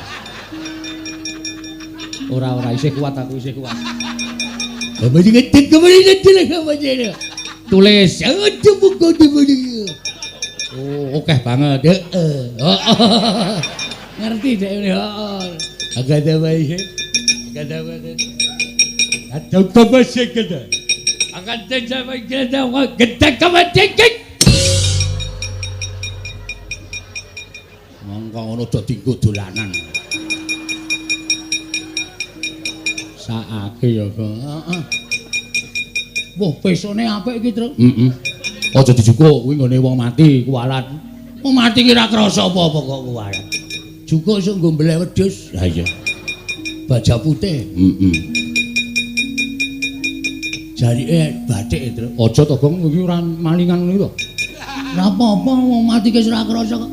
Ora ora isih kuat aku isih kuat. Tulis oh akeh banget. Heeh. Ngerti dek ini heeh. Agak ada wae. Agak ada wae. Atau kebasik kita. Akan terjadi kita kita kebasik. Mongko ngono do dinggo dolanan. Saake ya, heeh. Wah, pesone apik iki, Truk. Heeh. Aja dijukuk kuwi nggone wong mati kuwalat. Wong mati ki ora krasa apa-apa kok kuwalat. Jukuk iso nggo mbeleh wedhus. Lah iya. Baja putih. Heeh. Jarike bathik, Truk. Aja to, Gong, iki ora malingan ngono iki to. Ora apa-apa wong mati ki ora krasa kok.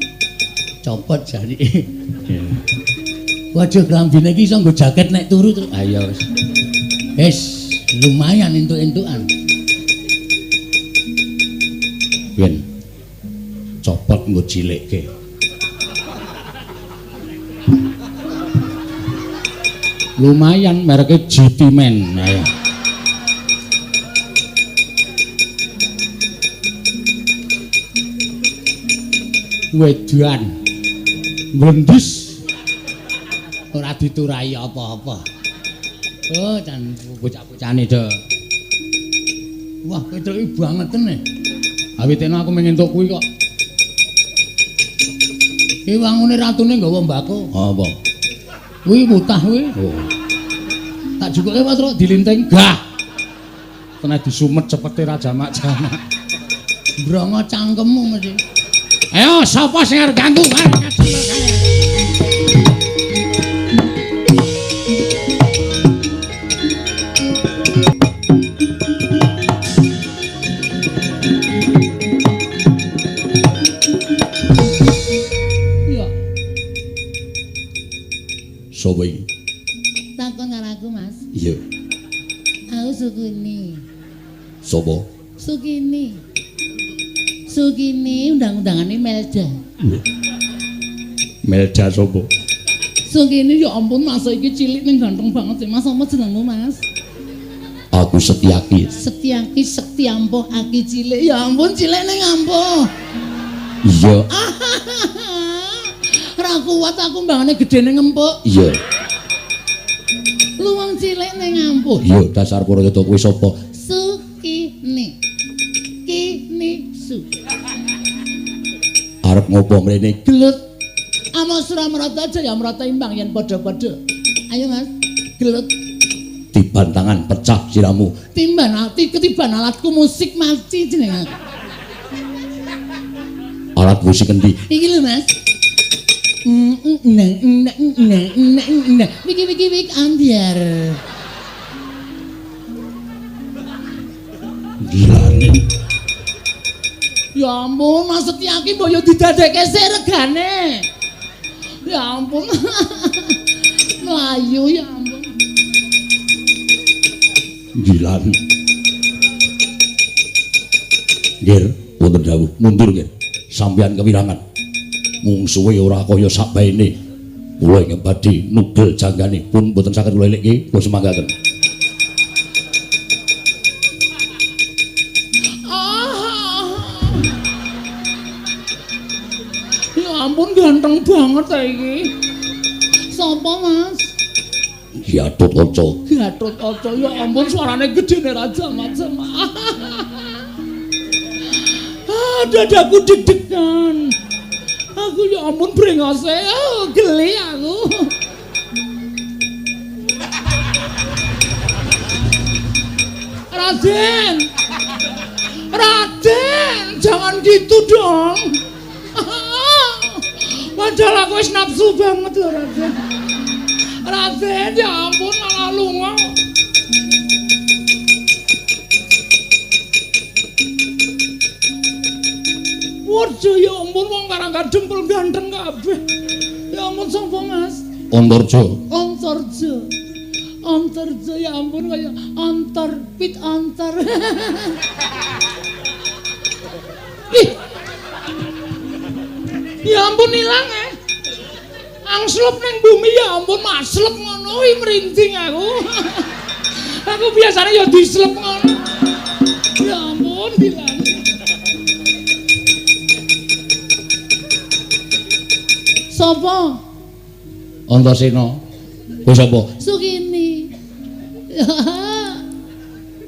Copot jarike. Waduh, klambine iki iso nggo jaket nek turu, Truk. Ha iya wis. Wis, lumayan entuk-entukan. Yen copot nggo cilikke. Lumayan mereke GT Man. Ayo. Wedan mlendis ora diturai apa-apa. Oh, jan bocah-bocahane do. Wah, Petruk iki bangeten e. Awitene aku mung entuk kuwi kok. Iki wangune ratune nggawa mbako. Apa? Kuwi mutah kuwi. Oh. Tak jukuke Petruk dilinting. Gah. Kena disumet cepete ra jamak-jamak. Mbrongo cangkemmu mesti. Ayo sapa sing arep ganggu? Ya. Sopo iki? Takon karo aku, Mas. Iya. Aku Sukini. Sopo? Sukini. Sukini undang-undangane Melda. Melda sopo? Sukini ya ampun Mas iki cilik ning ganteng banget sih Mas. Apa jenengmu, Mas? Aku Setyaki. Setyaki sekti ampuh aki cilik. Ya ampun cilik ning ampuh. Iya. Ora kuat aku mbangane gedene ngempuk. Iya. Lu wong cilik ning ampuh. Iya, dasar Purayata kuwi sapa? Sukini. Kini su. Arep ngopo mrene? Gelut. Amo Suramrata Jayamrata imbang yen padha-padha. Ayo Mas, gelut. Tiban tangan pecah siramu. Timban ati ketiban alatku musik maci jeneng aku. Alat musik endi? Iki lho Mas. Nang nang nang nang nang. Wiki wiki wik ambyar. Gilane. Ya ampun, Mas Setyaki mbok yo didadekke sik regane. Ya ampun. Mlayu ya ampun. Gilane. Nggih, wonten dawuh mundur nggih. Sampeyan kewirangan. Mungsuhe ora kaya sakbaene. Kula ingkang badhe nugel janggane pun mboten saged kula elikke, kula semanggaken. Ya ampun ganteng banget ta iki. Sapa, Mas? Gatotkaca. Gatotkaca. Ya ampun suarane gedene raja macam. Ah, dadaku deg-degan. Aku ya ampun brengose, oh, geli aku. Raden. Raden, jangan gitu dong. Padahal aku wis nafsu banget loh, Raden. Raden, ya ampun malah lunga. Waduh, ya ampun wong Karang Kadempel ganteng kabeh. Ya ampun sapa, Mas? Antarja. Antarja. Antarja ya ampun kaya antar pit antar. Ih. Ya ampun ilang eh. Angslup ning bumi ya ampun maslep ngono kuwi merinding aku. Aku biasanya ya dislep ngono. Ya ampun ilang. Sopo? Antasena. Kowe sapa? Sukini.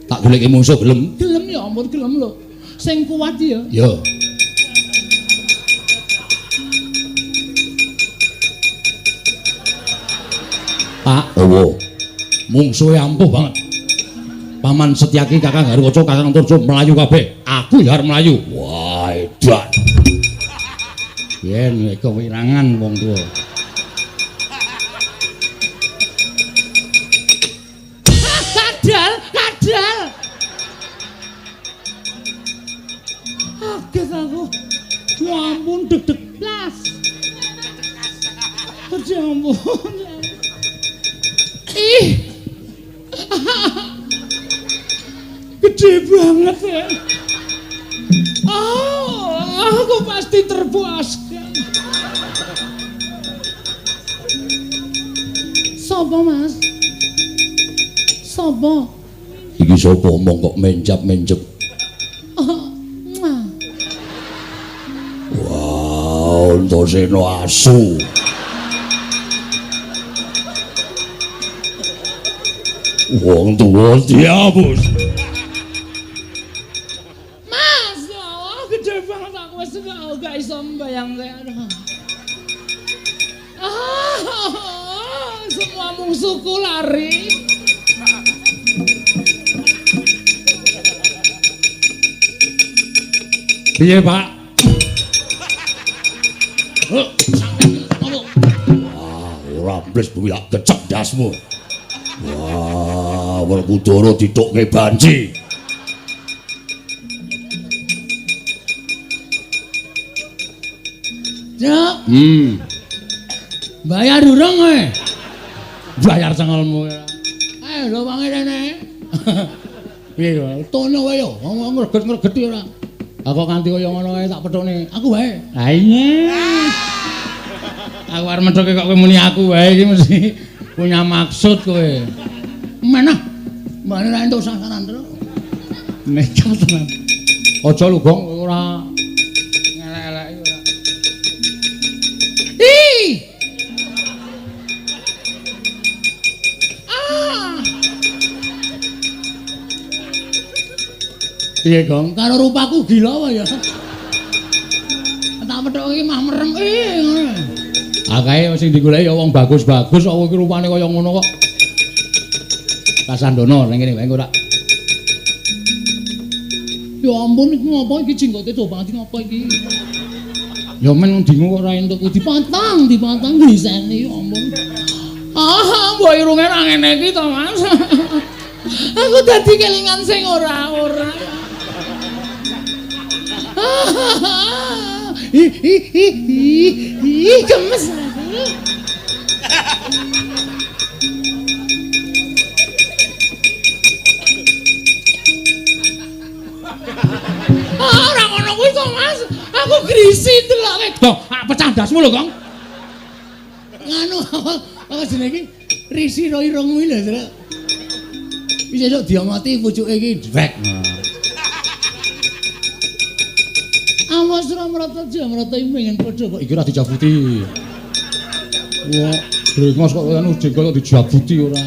Tak goleki mungsuh gelem? Gelem ya ampun gelem lho. Sing kuat ya. Ya. Pak Owo. Mungsuhe ampuh banget. Paman Setyaki, Kakang Garukaca, Kakang Antarja mlayu kabeh. Aku ya arep mlayu. Wah, edan. Yen kewirangan wong tuwa. Kadal, kadal. Kaget aku. Ya ampun deg-deg blas. Ya ampun. Ih. Gede banget ya. Oh, aku pasti terpuaskan. Sopo, Mas? Sopo? Iki sapa omong kok mencap-mencep? Oh, muah. Wah, Antasena asu. Wong tuwa diapus. Mas, ya Allah, gede banget aku wis gak iso mbayangke. Ah, semua musuhku lari. Piye, Pak? Wah, ora mbles bumi tak kecek dasmu. Wah, Werkudara ditukke banci. Cuk. Bayar durung kowe? Bayar cengelmu. Ayo lho wong rene. Piye lho, tono wae yo, wong ngreget-ngregeti ora. Aku kanthi kaya ngono kae tak pethukne. Aku wae. Ha iya. Aku arep methuke kok kowe muni aku wae iki mesti punya maksud kowe. Menah. Mbane ra entuk sasaran terus. Nekat tenan. Aja lho, Gong, kowe ora ngelek-eleki ora. Ih! Ah! Piye, Gong? Karo rupaku gila apa ya? Tak methuke iki mah merem. Ih, ngono. Ah kae sing digoleki ya wong bagus-bagus kok iki rupane kaya ngono kok. Kasandono ning kene wae engko tak. Ya ampun iki ngopo iki jenggote do banget ngopo iki? Ya men dingu kok ora entuk dipotong, dipotong griseni ya ampun. Ah, mbok irunge ra ngene iki to, Mas. Aku dadi kelingan sing ora-ora. Ih ih ih ih gemes aku. Ah, ora ngono kuwi to, Mas. Aku grisi deloke. Dong, pecah ndasmu lho, Kong. Nganu apa jenenge iki? Risi ro irung kuwi lho, Truk. Wis esuk diomoti pucuke iki drek. Awas ora mrata jamrata iki pengen padha kok iki ora dijabuti. Wah, brengos kok anu jenggot kok dijabuti ora.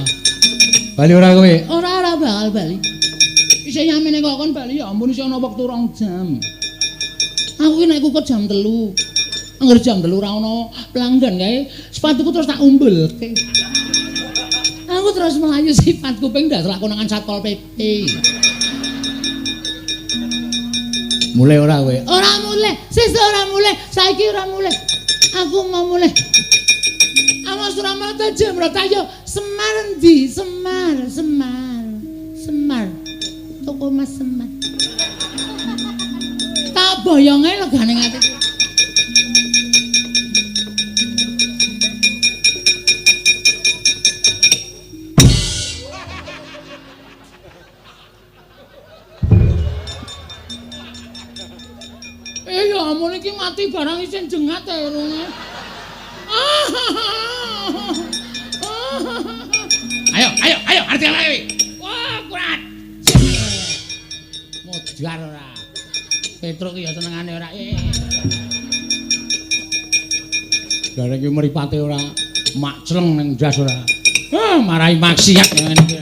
Bali ora kowe? Ora ora bakal bali. Isih yamene kok kon bali ya ampun isih ana wektu 2 jam. Aku ki nek kukut jam 3. Angger jam 3 ora ana pelanggan kae, sepatuku terus tak umbelke. Aku terus melayu sifat kuping ndak lakonangan Satpol PP. Mulai ora kowe? Ora mulai, sesuk ora mulai, saiki ora mulai. Aku mau mulai. Awas ora mrata jemrata yo Semar endi? Semar, Semar. Semar. Toko Mas Semar. Tak boyonge legane ati. Ya ampun iki mati barang isin jengat e irunge. Ayo, ayo, ayo, arti ayo. Wah, kurat. Modar ora. Petruk ki ya senengane ora. Gareng ki mripate ora makcleng ning ndas ora. Ah, marahi maksiat ngene iki.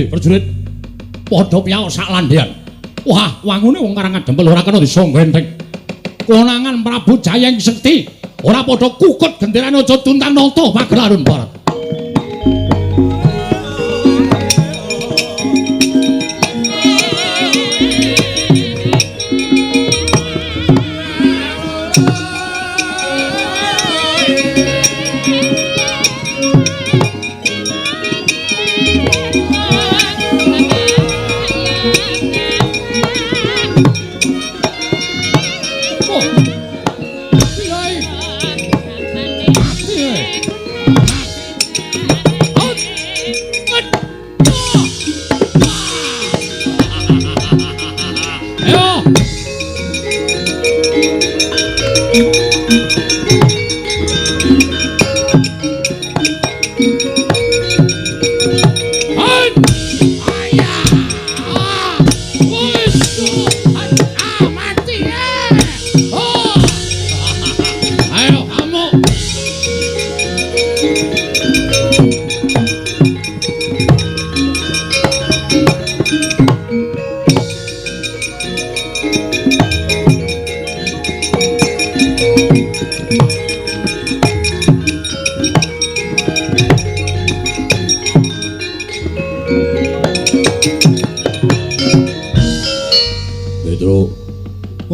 Prajurit padha piyaok sak landhean. Wah, wangune wong Karangadempel ora kena disangga enteng. Konangan Prabu Jayeng Sekti ora padha kukut genderane aja tuntan nata Pagelaran Barat.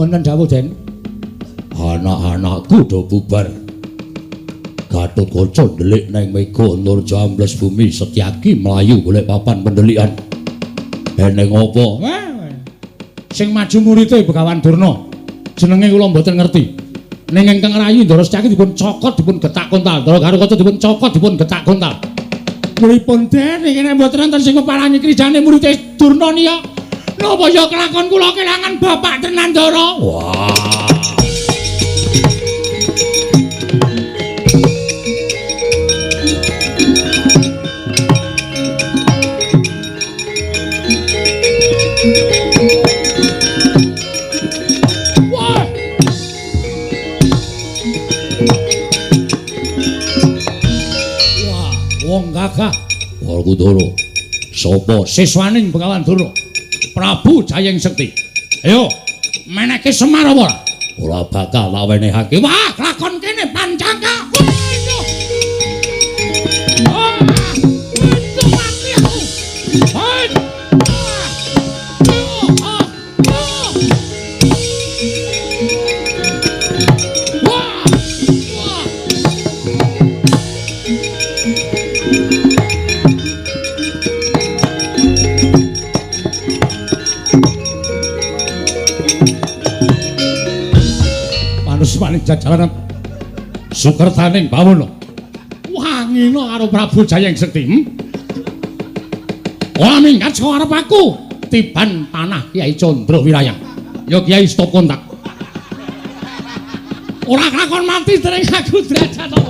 Wonten dawuh, Den. Anak-anakku do bubar. Gatotkaca ndelik neng mega Antarja ambles bumi, Setyaki mlayu golek papan pendelikan. Eneng apa? Sing maju murite Begawan Durna. Jenenge kula mboten ngerti. Ning ingkang rayi Ndara Setyaki dipun cokot dipun getak kontal. Ndara Gatotkaca dipun cokot dipun getak kontal. Pripun Den iki nek mboten wonten sing keparangi krijane murite Durna niya. Napa ya kelakon kula kelangan bapak tenan Ndara? Wah. Wah. Wah, wong gagah. Werkudara. Sapa siswaning Begawan Durna? Prabu Jayeng Sekti. Ayo, meneke Semar apa ora? Ora bakal tak wenehake. Wah, lakon kene pancangka. Wah, itu mati aku. Hai. Wah. Wah. Manusmaning jajaran sukertaning bawono. Wangina karo Prabu Jayeng Sekti. Ora minggat saka arep aku. Tiban panah Kyai Candra Wirayang. Ya Kyai stop kontak. Ora kelakon mati dereng aku derajat apa.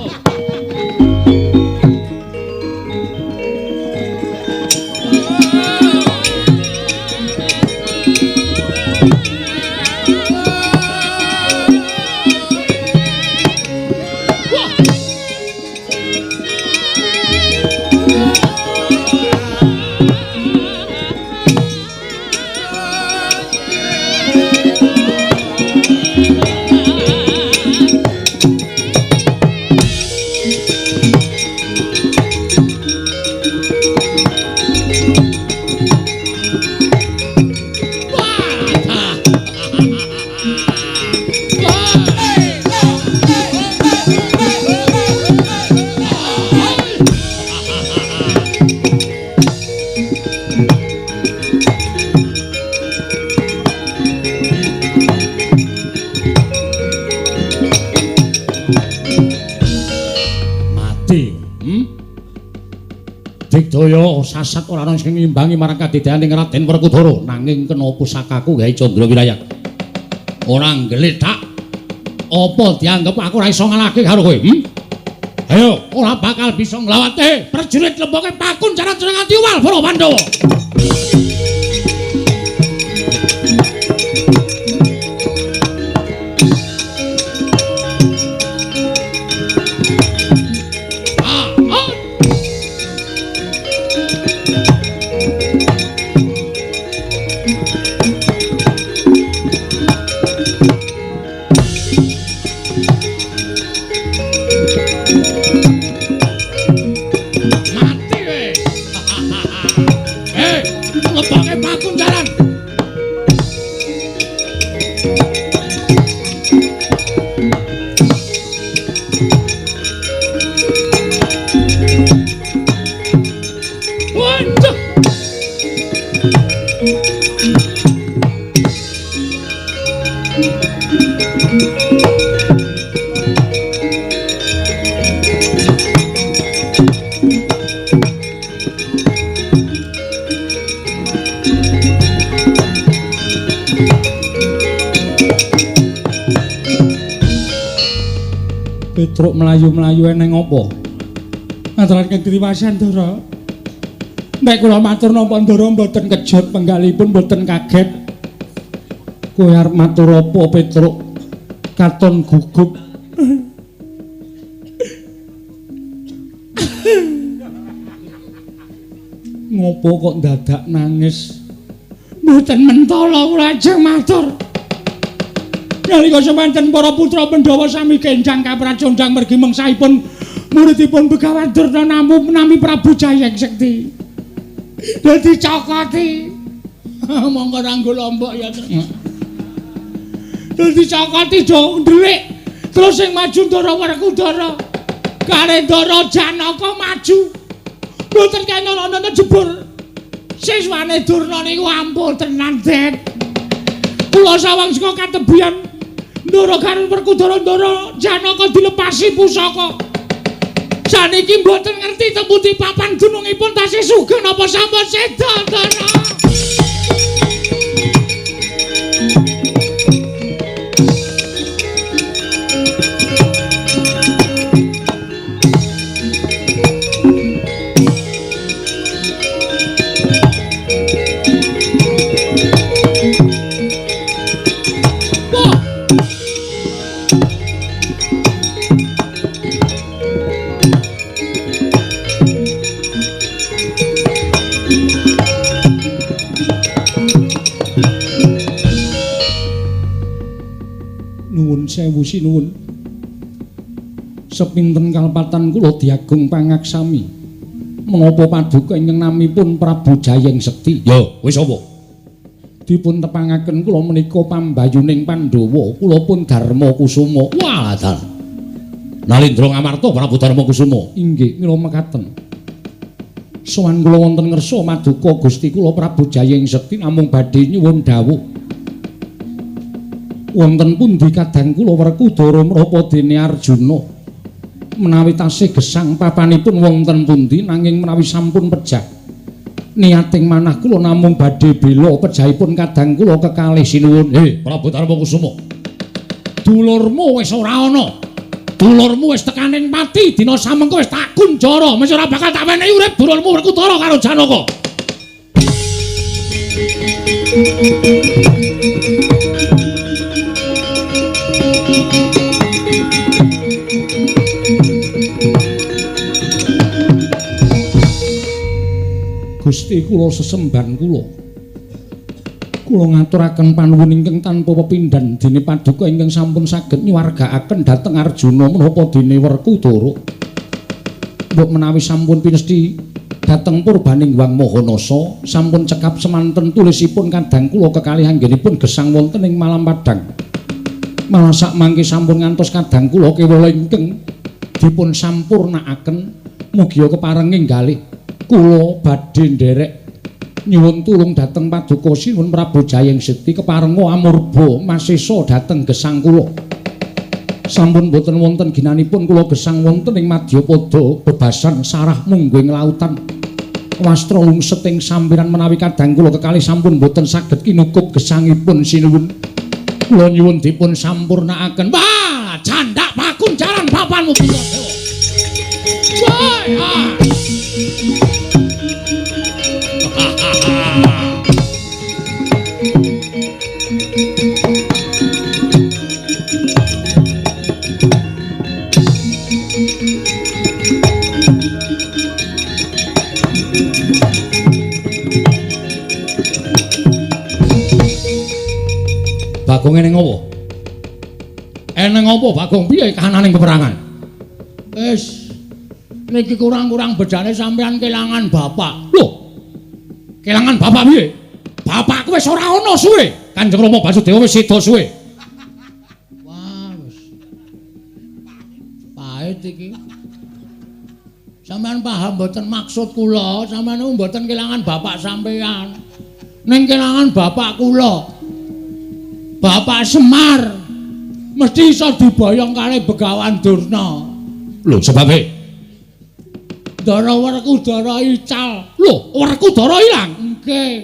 Digdaya sasat ora ana sing ngimbangi marang kadedaning Raden Werkudara, nanging kena pusakaku gawe Candra Wirayang. Ora nggletak. Apa dianggep aku ora iso ngalahke karo kowe? Ayo, ora bakal bisa nglawate. Prajurit lemboke pakun jaran jeneng ati wal para Pandhawa. Petruk mlayu-mlayu eneng apa? Ngaturaken kriwasan Ndara. Nek kula matur napa Ndara mboten kejut penggalipun mboten kaget. Kowe arep matur apa Petruk? Katon gugup. Ngopo kok dadak nangis? Mboten mentala kula ajeng matur. Nalika semanten para putra Pandhawa sami kenjang kapracondang mergi mengsahipun muridipun Begawan Durna nami Prabu Jayeng Sekti. Dadi cokoti. Monggo ranggo lombok ya. Terus dicokoti do ndhelik. Terus sing maju Ndara Werkudara. Kare Ndara Janaka maju. Mboten kena ana jebur. Siswane Durna niku ampun tenan, Det. Kula sawang saka katebian Ndara karo Werkudara Ndara Janaka dilepasi pusaka. Saniki mboten ngerti teng pundi papan dunungipun tasih sugeng napa sampun seda, Ndara. Nuwun sewu sinuwun. Sepinten kalpatan kula diagung pangaksami. Menapa paduka ingkang namipun Prabu Jayeng Sekti? Ya, wis apa? Dipun tepangaken kula menika pambayuning Pandhawa, kula pun Darma Kusuma. Wah, dalah. Nalindra Ngamarta Prabu Darma Kusuma. Inggih, mila mekaten. Sowan kula wonten ngersa maduka Gusti kula Prabu Jayeng Sekti namung badhe nyuwun dawuh. Wonten pundi kadang kula Werkudara menapa dene Arjuna menawi tasih gesang papanipun wonten pundi nanging menawi sampun pejah niating manah kula namung badhe bela pejahipun kadang kula kekalih sinuwun. Prabu Darma Kusuma, dulurmu wis ora ana, dulurmu wis tekaning pati dina samengko wis tak kunjara, mesti ora bakal tak wenehi urip dulurmu Werkudara karo Janaka. Gusti kula sesembahan kula. Kula ngaturaken panuwun ingkang tanpa pepindhan dene paduka ingkang sampun saged nyuwargaaken dhateng Arjuna menapa dene Werkudara. Mbok menawi sampun pinesti dhateng purbaning Hyang Mahanasa, sampun cekap semanten tulisipun kadang kula kekalih anggenipun gesang wonten ing Malam Padang. Malah sak mangke sampun ngantos kadang kula kewala ingkang dipun sampurnaaken mugia keparenging galih kula badhe nderek nyuwun tulung dhateng paduka sinuwun Prabu Jayeng Sekti keparenga amurba masesa dhateng gesang kula. Sampun boten wonten ginanipun kula gesang wonten ing madyapada bebasan sarah mungguing lautan. Wastra lungset ing sampiran menawi kadang kula kekalih sampun boten saged kinukup gesangipun sinuwun. Kula nyuwun dipun sampurnaaken. Wah, candak pakunjaran papanmu Puntadewa. Woi, ah. Bagong eneng apa? Eneng apa Bagong piye kahananing peperangan? Wis niki kurang-kurang bedane sampean kelangan bapak. Lho. Kelangan bapak piye? Bapakku wis ora ana suwe. Kanjeng Rama Basudewa wis seda suwe. Wah, wis. Pahit iki. Sampean paham mboten maksud kula? Sampean niku mboten kelangan bapak sampean. Ning kelangan bapak kula. Bapak Semar mesti iso diboyong kali Begawan Durna. Lho, sebabe? Ndara Werkudara ical. Lho, Werkudara ilang? Nggih.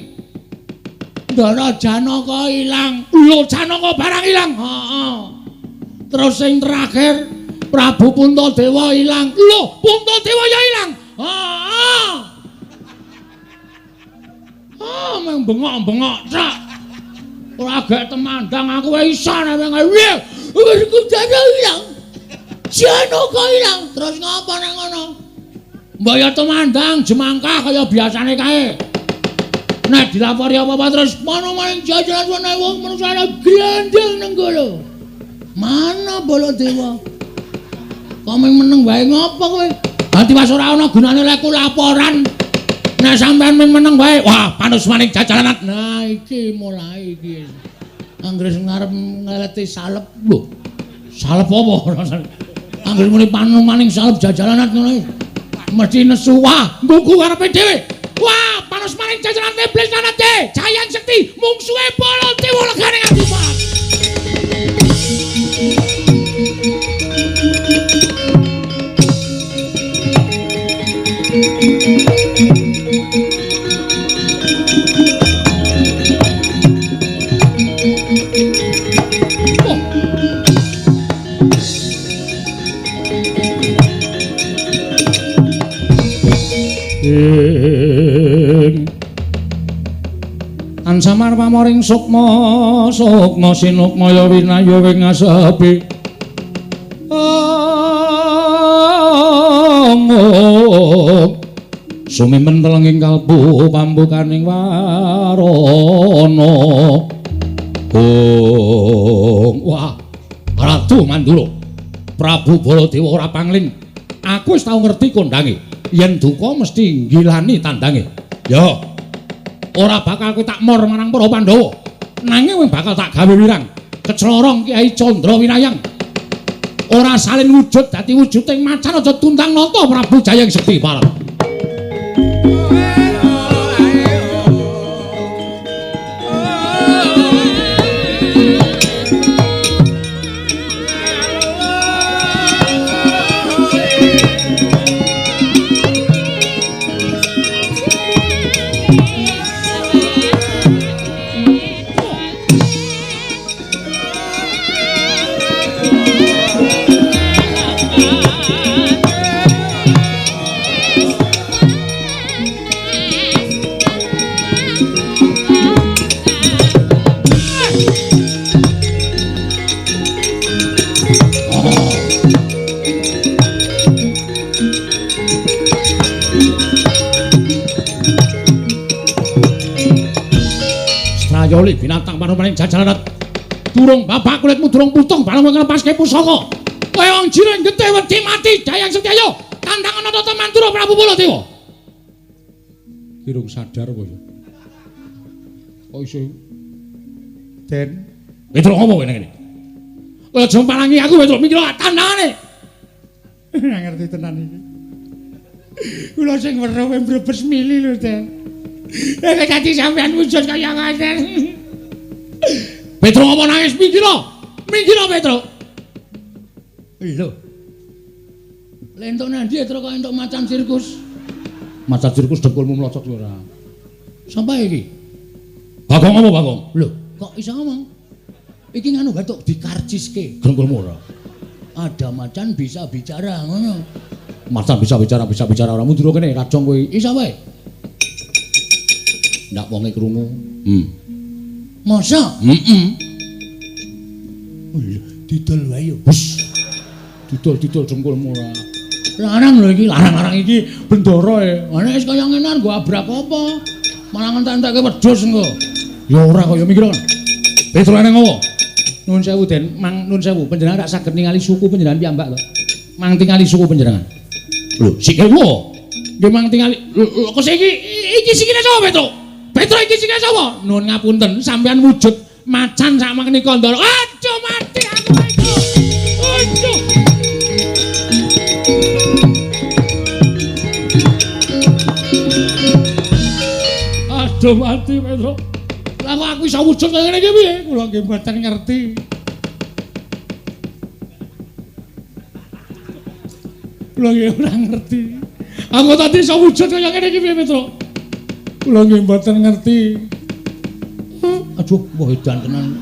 Ndara Janaka ilang. Lho, Janaka barang ilang. Heeh. Terus sing terakhir Prabu Puntadewa ilang. Lho, Puntadewa ya ilang. Heeh. Ah, meng bengok-bengok tok. Ora gek temandang aku wae iso nek piye. Werkudara ilang. Janaka ilang. Terus ngapa nang ngono? Mbok ya temandang jemangkah kaya biasane kae. Nek dilapori apa-apa terus mana maning jajaran ana wong manusane glendeng nang kono. Mana Baladewa? Kok mung meneng wae ngopo kowe? Dadi wis ora ana gunane lek ku laporan. Nek sampean mung meneng wae, wah panus maning jajaran. Nah iki mulai iki. Anggere ngarep ngeleti salep lho. Salep apa? Anggere muni panumaning salep jajalanat ngono iki. Mesti nesu. Wah, nggugu karepe dhewe. Wah, panos maning jajalan iblis lanate. Jayang Sekti mungsuhe Baladewa legane ngadipat. Ansamar pamoring sukma sukma sinukmaya winaya wing asepi. Sumimen telenging kalbu pambukaning warana. Ong wah, Ratu Mandura, Prabu Baladewa ora pangling. Aku wis tau ngerti kondange. Yen duka mesti nggilani tandange. Ya. Ora bakal kowe tak mor marang para Pandhawa. Nanging kowe bakal tak gawe wirang. Kecelorong Kyai Candra Winayang. Ora salin wujud dadi wujuding macan aja tuntang nata Prabu Jayeng Sekti parep. Strayoli binatang panumaning jajalanat. Durung babak kulitmu durung putung bareng nglepaske pusaka. Kowe wong jiring getih wedi mati Dayang Sekti ayo tantangan nata Mandura Prabu Baladewa. Kirung sadar kowe. Kok iso Den Petro ngomong kowe nang kene. Kowe aja palangi aku Petro mikir tandangane. Ora ngerti tenan iki. Kula sing weruh brebes mili lho, Den. Nek dadi sampean wujud kaya ngoten. Petro ngomong nangis minggir. Minggir Petro. Lho. Lentuk nang ndi Petro kok entuk macan sirkus? Macan sirkus dengkulmu mlocot ora. Sampai iki. Bagong apa Bagong? Lho, kok iso ngomong? Iki nganu batuk dikarciske dengkulmu ora. Ada macan bisa bicara ngono. Macan bisa bicara ora mundur kene rajong kowe. Iso wae. Ndak wonge krungu. Masa? Heeh. Lho, didol wae yo. Wis. Didol-didol dengkulmu ora. Larang lho iki, larang-larang iki bendara e. Ana wis kaya ngene nggo abrak apa? Malah ngentek-entekke wedhus engko. Ya ora kaya mikir. Petro nang ngopo? Nuwun sewu Den, mang nuwun sewu panjenengan rak saged ningali suku panjenengan piyambak to. Mang tingali suku panjenengan. Lho, sikilmu. Nggih mang tingali. Lho, kok iki iki sikile sapa Petro? Petro iki sikile sapa? Nuwun ngapunten, sampean wujud macan sak menika ndara. Aduh mati aku iki. Aduh. Aduh mati Petro. Lah kok aku iso wujud kaya ngene iki piye? Kula nggih mboten ngerti. Kula nggih ora ngerti. Aku tadi iso wujud kaya ngene iki piye Petro? Kula nggih mboten ngerti. Aduh, wah edan tenan.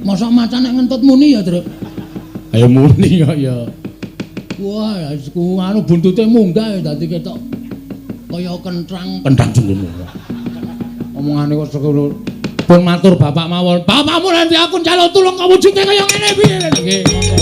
Mosok macan nek ngentut muni ya, Truk? Ayo muni kok ya. Wah, ku anu buntute munggah ya dadi ketok kaya kentrang. Kentrang jenggono. Omongane kok sekono. Pun matur bapak mawon. Bapakmu nanti aku njaluk tulung kok wujude kaya ngene piye? Nggih, monggo.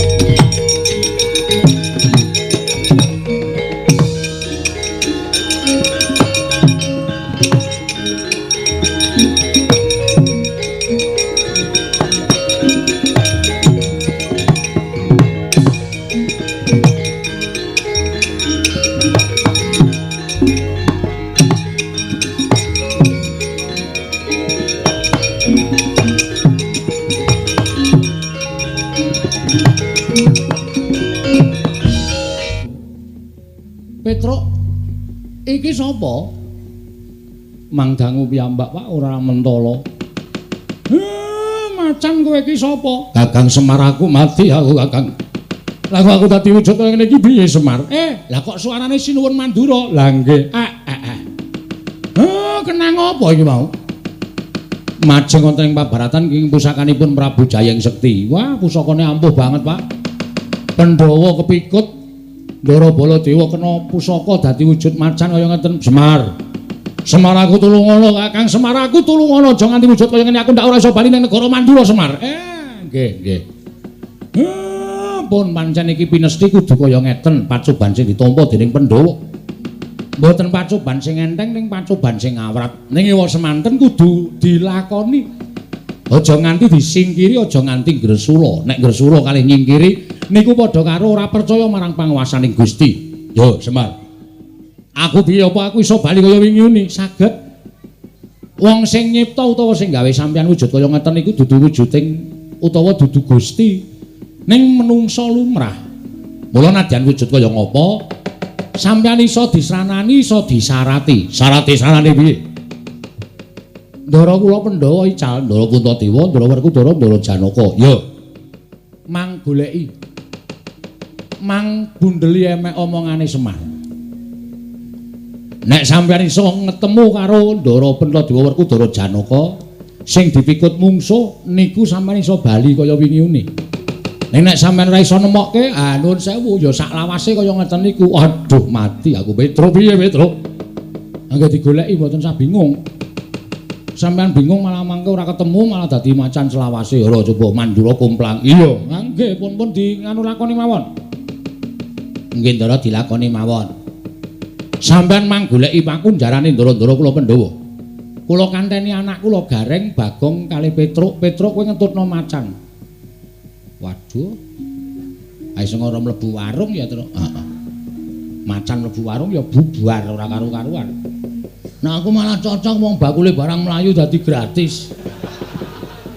Petruk. Iki sapa? Mang dangu piyambak, Pak, ora mentala. Macan kowe iki sapa? Kakang Semar, aku mati aku, Kakang. Lah kok aku dadi wujud kaya ngene iki piye, Semar? Lah kok suarane Sinuwun Mandura? Lah nggih. Kenang apa iki mau? Majeng wonten ing pabaratan ing pusakanipun Prabu Jayeng Sekti. Wah, pusakane ampuh banget, Pak. Pandhawa kepikut, Ndara Baladewa kena pusaka dadi wujud macan kaya ngeten. Semar. Semar aku tulungono, Kakang. Semar aku tulungono, aja nganti wujud kaya ngene, aku ndak ora iso bali ning negara Mandura, Semar. Nggih, nggih. Pun pancen iki pinesti kudu kaya ngeten, pacoban sing ditampa dening Pandhawa. Mboten pacoban sing enteng ning pacoban sing awrat. Ning ewa semanten kudu dilakoni. Aja nganti disingkiri, aja nganti gresula. Nek gresula kalih nyingkiri niku padha karo ora percaya marang panguwasaning Gusti. Yo, Semar. Aku piye apa aku iso bali kaya wingi uni? Saged. Wong sing nyipta utawa sing gawe sampeyan wujud kaya ngeten niku dudu wujuding utawa dudu Gusti. Ning menungsa lumrah. Mula nadyan wujud kaya ngapa, sampeyan iso disranani, iso disarati. Sarate sarane piye? Ndara kula Pandhawa ical, Ndara Puntadewa, Ndara Werkudara, Ndara Janaka. Yo. Mang goleki. Mang bundeli emek omongane Semar. Nek sampeyan iso ngetemu karo Ndara Puntadewa, Werkudara, Janaka sing dipikut mungsuh niku sampeyan iso bali kaya wingi uni. Ning nek sampeyan ora iso nemokke, ah nuwun sewu ya sak lawase kaya ngeten niku. Aduh, mati aku Petruk. Piye Petruk? Angger digoleki mboten sah bingung. Sampeyan bingung malah mangke ora ketemu malah dadi macan selawase. Ora coba Mandura komplang. Iya, nggih pun-pun di nganu lakoni mawon. Nggih Ndara dilakoni mawon. Sampeyan mang goleki pakunjarane ndara-ndara kula Pandhawa. Kula kanteni anak kula Gareng, Bagong kalih Petruk. Petruk kowe ngentutno macan. Waduh. Ae sing ora mlebu warung ya, Truk. Heeh. Macan mlebu warung ya bubar ora karu-karuan. Nah aku malah cocok wong bakule barang mlayu dadi gratis.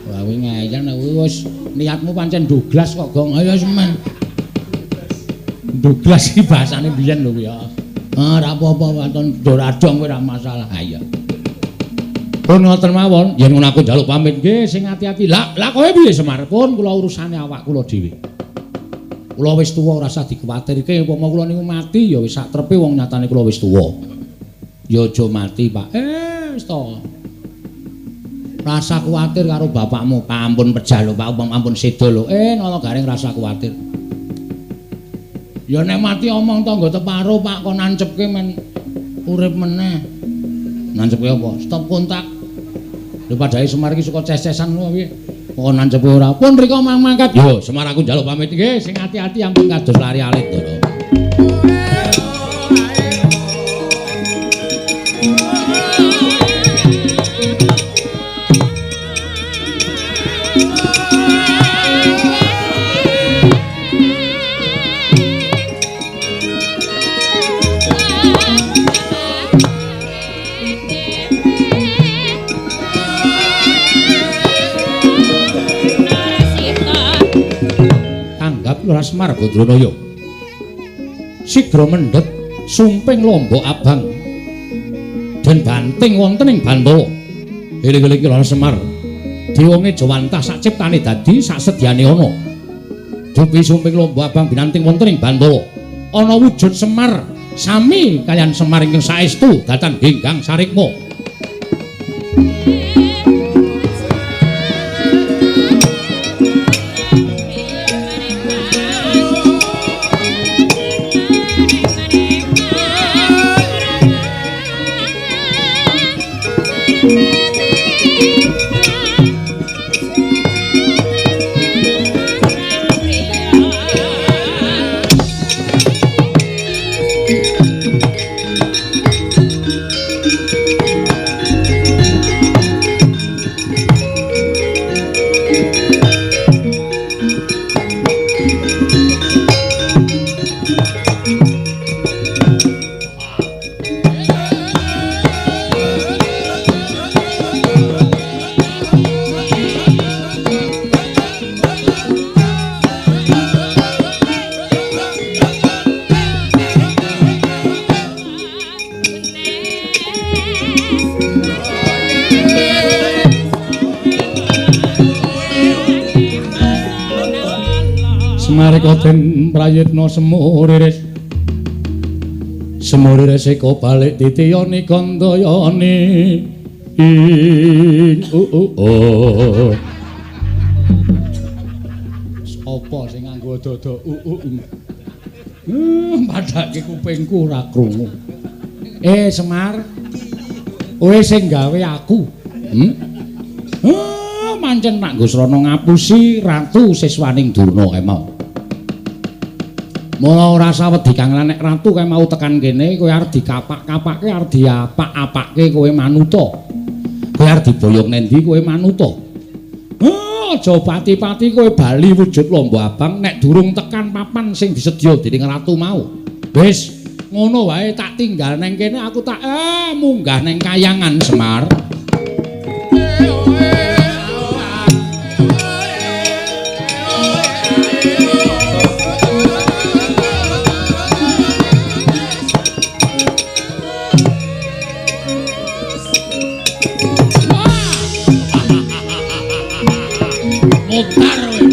Wah kowe ngeyel nek wis niatmu pancen Douglas kok, Gong. Ayo semen. Douglas iki bahasane biyen lho kuwi ya. Ah ora apa-apa waton doradong kowe ora masalah. Ha iya. Pun ngoten mawon, yen ngono aku njaluk pamit nggih sing ati-ati. Lah, lah kowe piye Semar? Pun kula urusane awak kula dhewe. Kula wis tuwa ora usah dikuwatirke, upama kula niku mati ya wis sak trepe wong nyatane kula wis tuwa. Ya aja mati, Pak. Wis to. Rasa kuwatir karo bapakmu, ampun pejah lho, Pak, ampun seda lho. Nala Gareng rasa kuwatir. Ya nek mati omong tangga teparo, Pak, kon nancepke men urip meneh. Nancepke apa? Stop kontak. Lho padhae Semar iki suka ces-cesan ngono piye? Kok nancepe ora. Pun rika mang mangkat. Yo, Semar aku njaluk pamit nggih, sing ati-ati ampun kados lari alit, Ndara. Lurah Semar Badranaya. Sigra mendhet sumping lombok abang den banting wonten ing Bantala. Eling-eling Lurah Semar. Dewange jawantah sak ciptane dadi sak sedyane ana. Dupi sumping lombok abang binanting wonten ing Bantala. Ana wujud Semar sami kaliyan Semar ingkang saestu datan genggang sarikma. Nalika den prayitna semuriris semuriris eka balik titiyani kandayani ing u. Sapa sing nganggo dodo u. Padake kupingku ora krungu. Semar. Kowe sing gawe aku. Mancen nak nggo srana ngapusi ratu siswaning Durna kae mau. Mula ora sawedi kang nek ratu kae mau tekan kene kowe arep dikapak-kapake arep diapak-apake kowe manuta. Kowe arep diboyong nendi kowe manuta. Aja pati-pati kowe bali wujud lombo abang nek durung tekan papan sing disedya dening ratu mau. Wis ngono wae tak tinggal neng kene aku tak munggah neng kayangan Semar. Mutar kowe.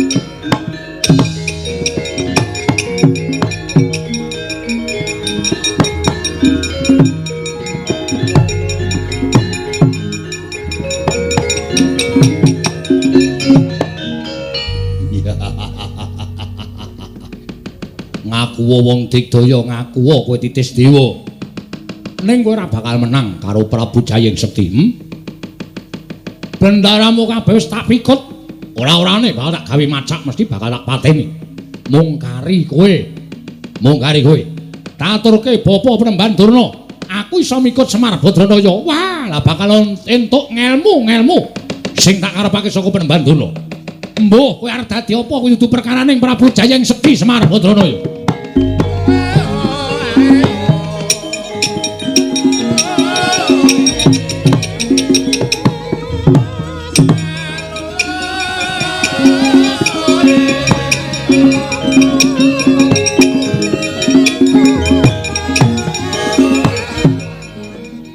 Ngaku wong digdaya, ngaku kowe titis dewa. Ning kowe ora bakal menang karo Prabu Jayeng Sekti. Bendaramu kabeh wis tak pikut. Ora-orane bakal tak gawe macak mesti bakal tak pateni. Mung kari kowe. Mung kari kowe. Tak aturke Bapa Penemban Durna. Aku iso mikut Semar Badranaya. Wah, lah bakal entuk ngelmu-ngelmu sing tak karepake saka Penemban Durna. Mbuh, kowe arep dadi apa kuwi dudu perkaraning Prabu Jayeng Sekti Semar Badranaya.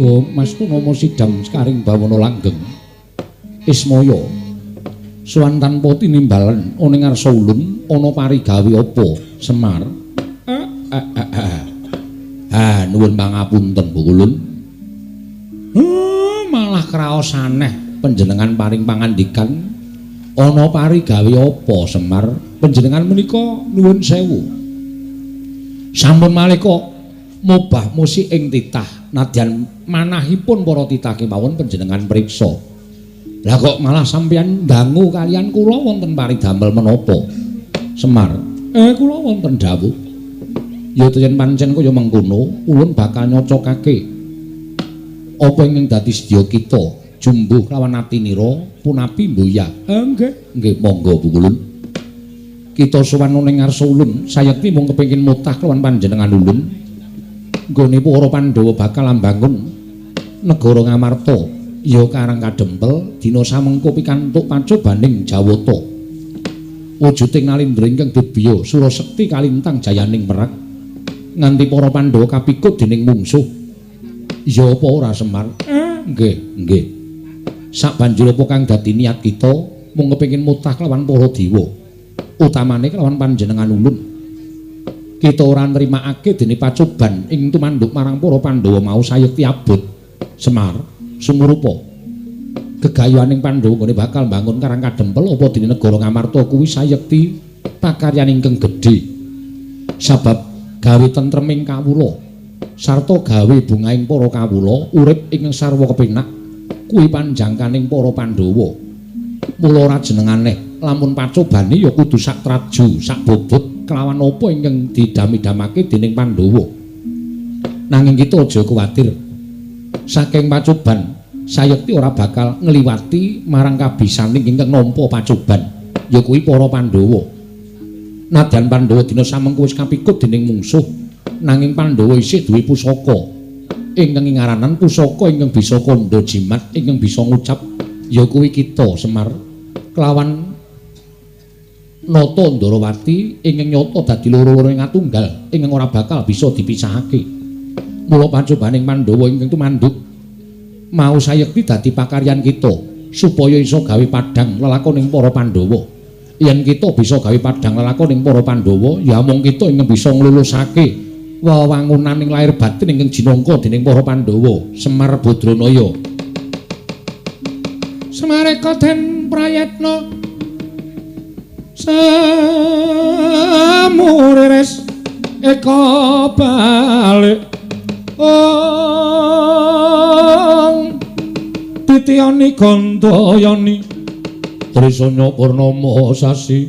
Oh, Mas Purnomo sidang sekaring bawana langgeng Ismaya suwan tanpa tinimbalen ana ing ngarsa ulun ana parigawe apa Semar? Nuwun pangapunten Bu Ulun. Malah kraos aneh panjenengan paring pangandikan ana parigawe apa Semar? Panjenengan menika nuwun sewu. Sampun malika mobah musik ing titah nadyan manahipun para titah kemawon panjenengan priksa. Lah kok malah sampeyan dangu kalian kula wonten paridamel menapa? Semar. Kula wonten dawuh. Ya yen pancen kaya mengkono, ulun bakal nyocokake apa ingkang dadi sedya kita jumbuh lawan atinira punapi mboya. Nggih, nggih monggo Bu Ulun. Kita sowan ning ngarsa ulun, sayekti mung kepengin mutah kelawan panjenengan ulun. Nggone para Pandhawa bakal ambangun negara Ngamarta ya Karang Kadempel dina samengko pikantuk pacobaning Jawata. Wujuding nalindra ingkang dibya Surasekti kalintang jayaning merak nganti para Pandhawa kapikut dening mungsuh. Ya apa ora Semar? Nggih, nggih. Sabanjur apa kang dadi niat kita mung kepengin mutah kelawan para dewa, utamane kelawan panjenengan ulun. Kita ora nrimakake dene pacoban ing tumanduk marang para Pandhawa mau sayekti abot. Semar sumurupa gegayuhaning Pandhawa nggone bakal mbangun Karang Kadempel apa dene negara Ngamarta kuwi sayekti pakaryan ingkang gedhe. Sabab gawe tentreming kawula sarta gawe bungahing para kawula urip ing sarwa kepenak kuwi panjangkaning para Pandhawa. Mula ora jeneng aneh lamun pacobane ya kudu sak traju, sak bobot kelawan apa ingkang didami-damake dening Pandhawa. Nanging kita aja kuwatir. Saking pacoban sayekti ora bakal ngliwati marang kabisaning ingkang nampa pacoban, ya kuwi para Pandhawa. Nadyan Pandhawa dina samengko wis kapikut dening mungsuh, nanging Pandhawa isih duwe pusaka ingkang ingaranan pusaka ingkang bisa kandha jimat, ingkang bisa ngucap ya kuwi kita Semar kelawan Nata Ndarawati ingkang nyata dadi loro-loro ing atunggal ingkang ora bakal bisa dipisahake. Mula pacobaning Pandhawa ingkang tumanduk mau sayekti dadi pakaryan kita supaya iso gawe padhang lelakoning para Pandhawa. Yen kita bisa gawe padhang lelakon ing para Pandhawa, ya mung kita ingkang bisa nglulusake wewangunan ing lahir batin ingkang jinangka dening para Pandhawa, Semar Badranaya. Semareka den prayetna samurires eka balik ong titiyani gandayani Trisanya purnama sasi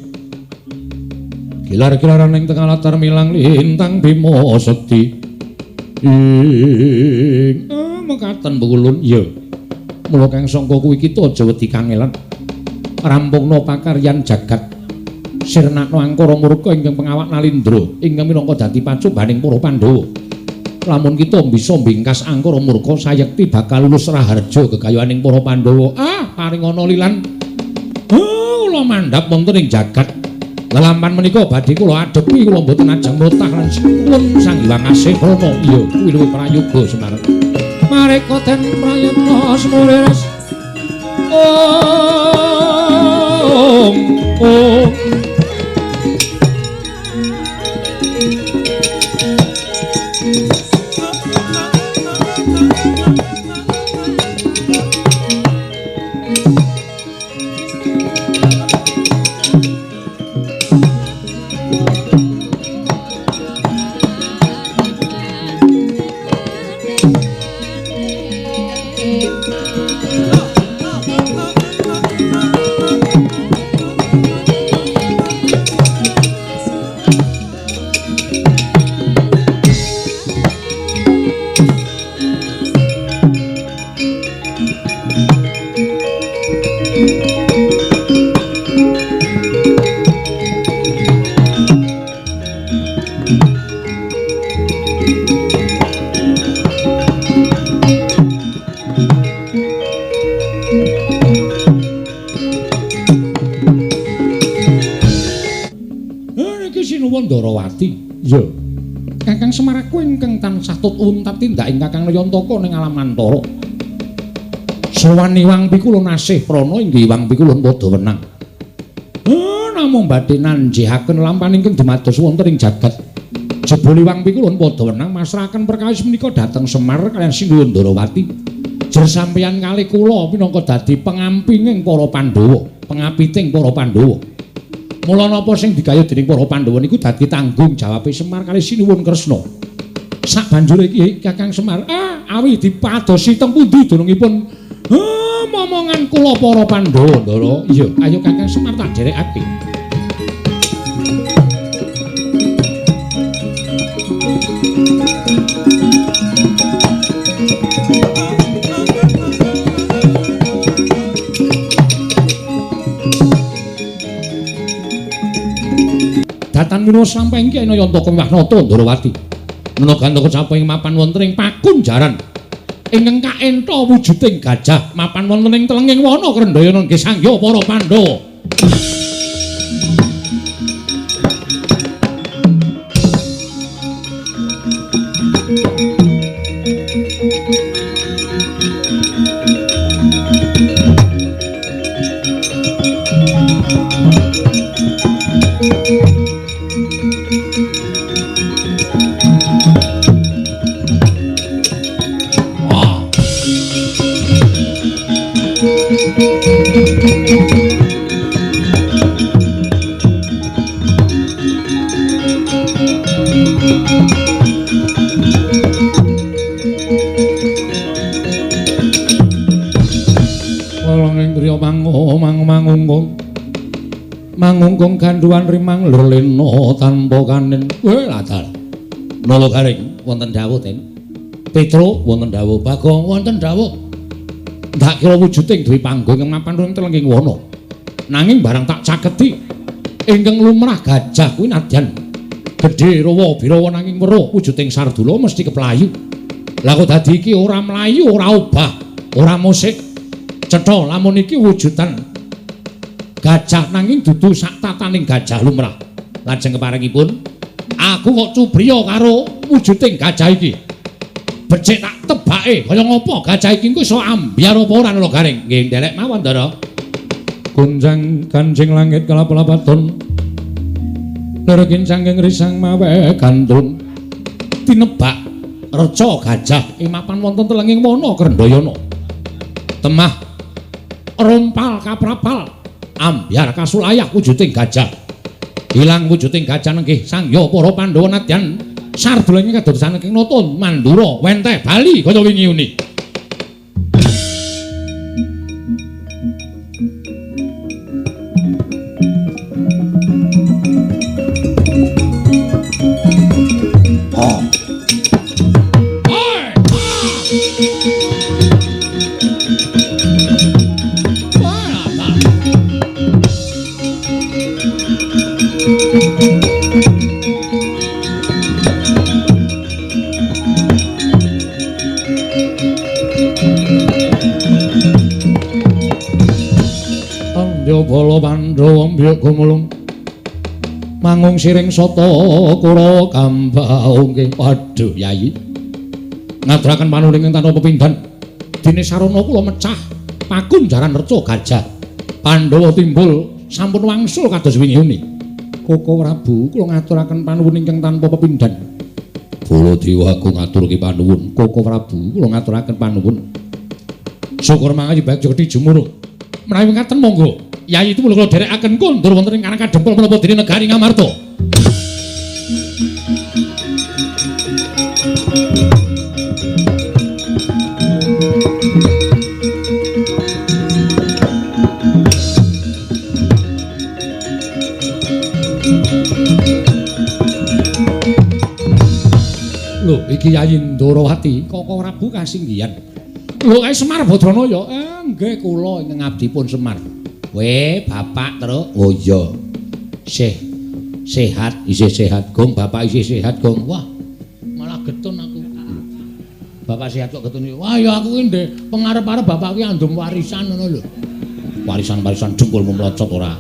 gilar-gilaran ing tengah latar milang lintang bima sekti ing mekaten Mbulun. Ya mula kang sangka kuwi kita aja wedi kangelan, rampungna pakaryan jagat, sirnakno angkara murka ingkang pengawak Nalindra ingkang minangka dadi pacobaning para Pandhawa. Lamun kita bisa mbingkas angkara murka, sayekti bakal lulus raharja gegayuhaning para Pandhawa. Ah, paringana lilan kula mandhap wonten ing jagat. Lelampan menika badhe kula adepi, kula mboten ajeng mlotah lan sinuwun Sang Hyang Asih Prana. Iya, kuwi luwih prayoga Semar. Mareka den prayetna semurires om om. Ndorowati. Ya. Kakang Semar aku ingkang tansah tut untat tindak ing Kakang Nayantaka ning alam antara. Sowan Iwang Pikulun asih prana inggih Iwang Pikulun padha wenang. Namung badhe nanjihaken lampahan ingkang dumados wonten ing jagat. Jebul Iwang Pikulun padha wenang masrahaken perkawis menika dhateng Semar kaliyan Sinuwun Ndorowati. Jer sampeyan kalih kula minangka dadi pengampinging para Pandhawa, pengapiting para Pandhawa. Mula napa sing digayuh dening para Pandhawa niku dadi tanggung jawabe Semar kalih Sinuwun Kresna. Sabanjure iki Kakang Semar, awi dipadosi teng pundi dunungipun momongan kula para Pandhawa, Ndara. Iya, ayo Kakang Semar tak dherekake. Datan mula sampe iki ana Yantaka Wiwahnata Ndorowati. Menawa gantaka sapa ing mapan wonten ing pakunjaran ingkang kaentha wujuding gajah mapan wonten ing telenging wana Krendhayana nggih sangya para Pandhawa. Mangungkung ganduwan rimang lerlena tanpa kanen. Ladal. Nala garing wonten dawuh, Den. Petro wonten dawuh, Bagong wonten dawuh. Ndak kira wujuding dwi panggung ing mapan ing telenging wana. Nanging barang tak caketi ingkang lumrah gajah kuwi nadyan gedhe rawa birawa nanging weruh wujuding sardula mesti keplayu. Lah kok dadi iki ora mlayu, ora obah, ora musik. Cetha lamun iki wujudan gajah nanging dudu sak tataning gajah lumrah. Lajeng keparengipun aku kok cubriya karo wujuding gajah iki. Becik tak tebake kaya ngapa gajah iki engko iso ambyar apa ora Nala Garing. Nggih nderek mawon, Ndara. Gonjang kanjing langit kalap-lapaton. Lerekin sangking risang mawe gandrung. Tinebak reca gajah ing mapan wonten telenging wana Krendhayana. Temah rompal kaprapal ambyar kasulayah wujuding gajah. Ilang wujuding gajah nenggih sangya para Pandhawa nadyan sardulange kadosan ing nata Mandura wenteh bali kaya wingi uni. Bala Pandhawa mbyuk gumulung mangung siring sata Kurawa kambaungke. Waduh Yayi, ngaturaken panuwun ingkang tanpa pepindhan. Dene sarana kula mecah pakunjaran reca gajah. Pandhawa timbul sampun wangsul kados wingi uni. Koko Prabu, kula ngaturaken panuwun ingkang tanpa pepindhan. Baladewa aku ngaturke panuwun. Koko Prabu, kula ngaturaken panuwun. Syukur mangayu bagya gedhi jumuruh. Menawi ngaten monggo Yayi itu kula dherekaken kondur wonten ing Karang Kadempel menapa dene negari Ngamarta. Lho iki Yayi Ndorowati, Koko Prabu kasinggihan. Lho kae Semar Badranaya. Nggih kula ingkang abdipun Semar. Weh, bapak truk. Oh iya. Sih sehat, isih sehat, Gong. Bapak isih sehat, Gong. Wah, malah getun aku. Bapak sehat kok getun. Wah, ya aku ki ndek pengarep-arep bapak ki andum warisan ngono lho. Warisan-warisan dengkulmu mlocot ora.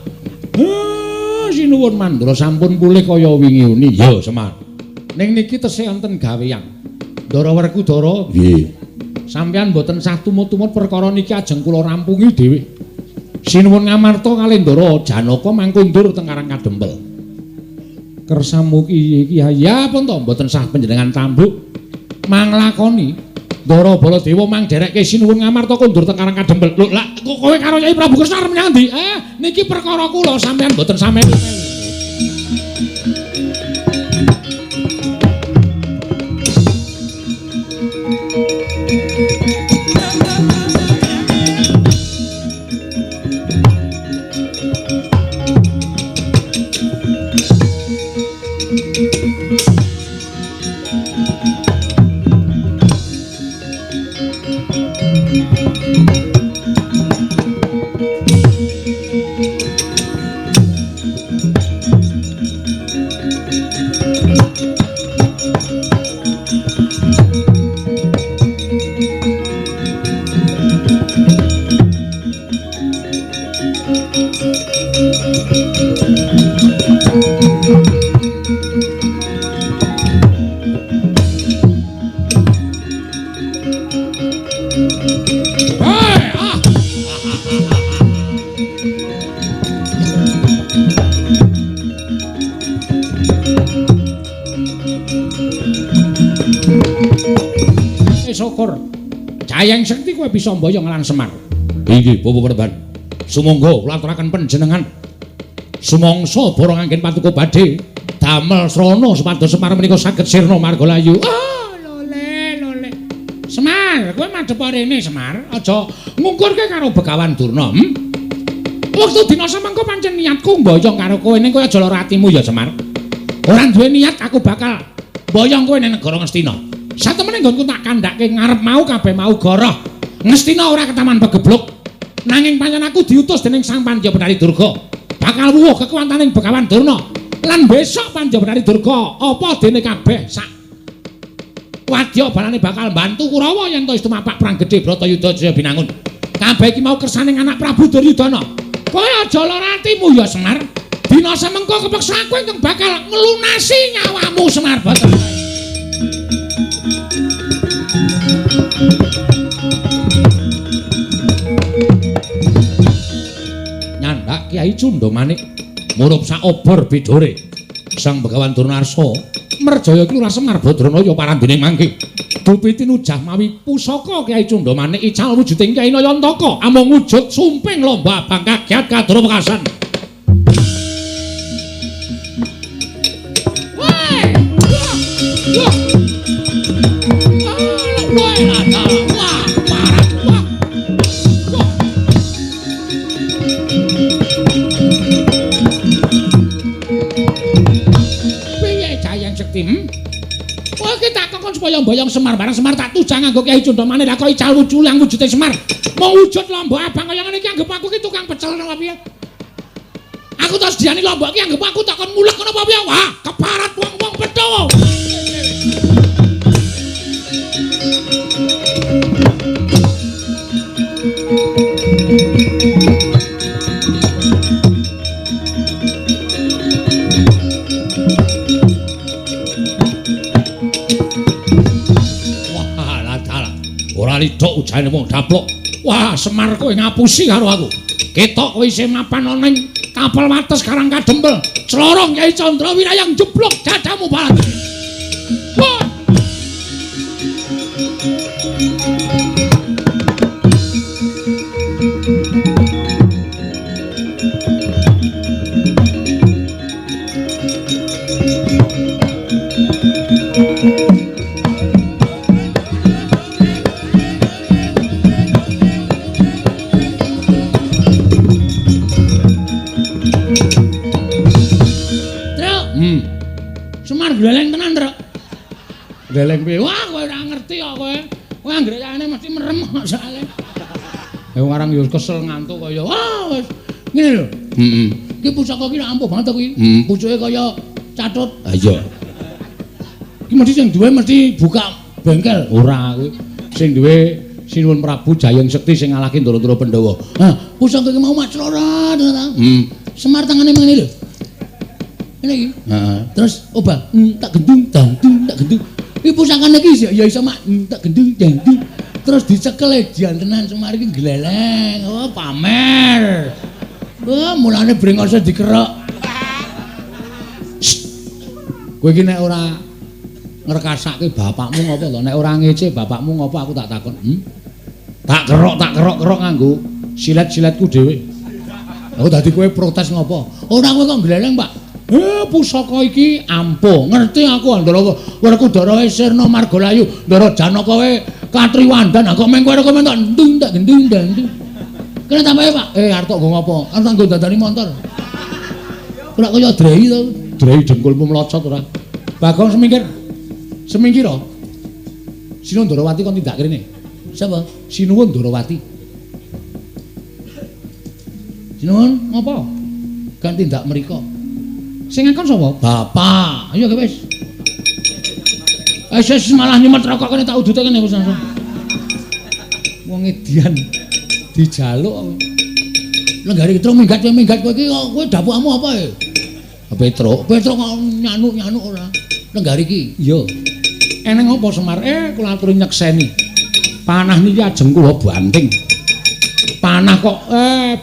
Sinuwun Mandura sampun pulih kaya wingi uni. Ya, Semar. Ning niki tesih enten gaweyan. Ndara Werkudara. Nggih. Sampeyan mboten sah tumut-tumut perkara niki ajeng kula rampungi dhewe. Sinuwun Ngamarta kalih Ndara Janaka mangkundur teng Karang Kadempel. Kersamu ki iki ya pun to mboten sah panjenengan tambuk manglakoni Ndara Baladewa mang dherekke Sinuwun Ngamarta kundur teng Karang Kadempel. Lho lah kowe karo Kyai Prabu Kresna arep menyang ndi? Niki perkara kula sampeyan mboten sampeyan. Syukur. Jayeng Sekti kowe bisa mboyong lan Semar. Inggih, Bapak Perban. Sumangga kula aturaken panjenengan. Sumangsa borong anggen patuko badhe damel srana supados Semar menika saged sirna marga layu. Oh, lole lole. Semar, kowe madhep rene Semar, aja ngungkurke karo Begawan Durna. Wektu dina semengko pancen niatku mboyong karo kowe ning kowe aja lara atimu ya Semar. Ora duwe niat aku bakal mboyong kowe ning negara Ngastina. Satemene nggonku tak kandhake ngarep mau kabeh mau goroh. Ngastina ora ketaman pegebluk. Nanging pancen aku diutus dening Sang Pandya Betari Durga. Bakal wuwuh kekuwataning Begawan Durna. Lan besok Pandya Betari Durga apa dene kabeh sak wadya balane bakal mbantu Kurawa yen to wis tumapak perang gedhe Bratayuda Jaya Binangun. Kabeh iki mau kersaning anak Prabu Duryudana. Kowe aja lara atimu ya Semar. Dina semengko kepeksa aku ingkang bakal nglunasi nyawamu Semar Bathara. Kyai Cundamanik murup sak obor bidore. Sang Begawan Durna Arsa Merjaya iki Lurah Semar Badranaya parandene mangke. Dupi tinujah mawi pusaka Kyai Cundamanik ical wujuding Kyai Nayantaka amung wujud sumping lomba abang kagiat kadra wekasan. Kowe iki tak kokon supaya mboyong Semar barang Semar tak tujang nganggo Kyai Cundamane lha kok ical wujulang wujude Semar. Mung wujud lombok abang kaya ngene iki anggep aku ki tukang pecel ngono piye. Aku terus diani lombok ki anggep aku tak kon mulek ngono apa piye. Wah, keparat wong-wong Pethawa. Ora lidok ujane wong daplok. Wah, Semar kowe ngapusi karo aku. Ketok kowe isih mapan ana ning kapal wates Karang Kadempel. Clorong Kyai Candra Wirayang jeblok dadamu balat. Wah. Gleleng tenan, Truk. Gleleng piye? Wah, kowe ora ngerti kok kowe. Kowe anggere yane mesti merem kok soalé. Ya warang yo kesel ngantuk kaya wah wis ngene lho. Heeh. Iki pusaka iki ampuh banget to kuwi. Pucuke kaya catut. Ha iya. Iki mesti sing duwe mesti buka bengkel. Ora kuwi. Sing duwe Sinuwun Prabu Jayeng Sekti sing ngalahke Ndara-ndara Pandhawa. Hah, pusaka iki mau maclorot ta. Semar tangane ngene lho. Ngene iki. Heeh. Terus obah, tak gendung, dangdung, tak gendung. Iki pusakane iki ya iso mak tak gendung, dangdung. Terus dicekel dian tenan Semar iki gleleng. Oh, pamer. Wah, mulane brengose dikerok. Kowe iki nek ora ngrekasake bapakmu ngopo to? Nek ora ngece bapakmu ngopo aku tak takon. Tak kerok-kerok nganggo silet-siletku dhewe. Aku dadi kowe protes ngopo? Ora kowe kok gleleng, Pak. Pusaka iki ampuh. Ngerti aku Ndara Werkudara Sirna Margalayu, Ndara Janaka wae Katriwandan. Kok meng kowe kok mentok ndung tak gendung ndang. Kene tambahe, Pak. Arep tok nggo ngopo? Arep tak nggo dandani montor. Ora kaya drei to. Drei dengkulmu mlocot ora. Bagong semingkir. Semingkir to. Sinuwun Ndarawati kon tindak rene. Sapa? Sinuwun Ndarawati. Sinuwun ngopo? Kan tindak mriko. Sing ngakon sapa? Bapak. Ayo wis. Wis malah nyemet rokok kene tak udute kene wis langsung. Wong edian dijaluk. Lenggari Petruk minggat kowe iki kowe dapukmu apa e? Petruk, Petruk kok nyanuk-nyanuk ora. Lenggari iki. Iya. Eneng apa Semar? Kula aturi nyekseni. Panah niki ajeng kula banting. Panah kok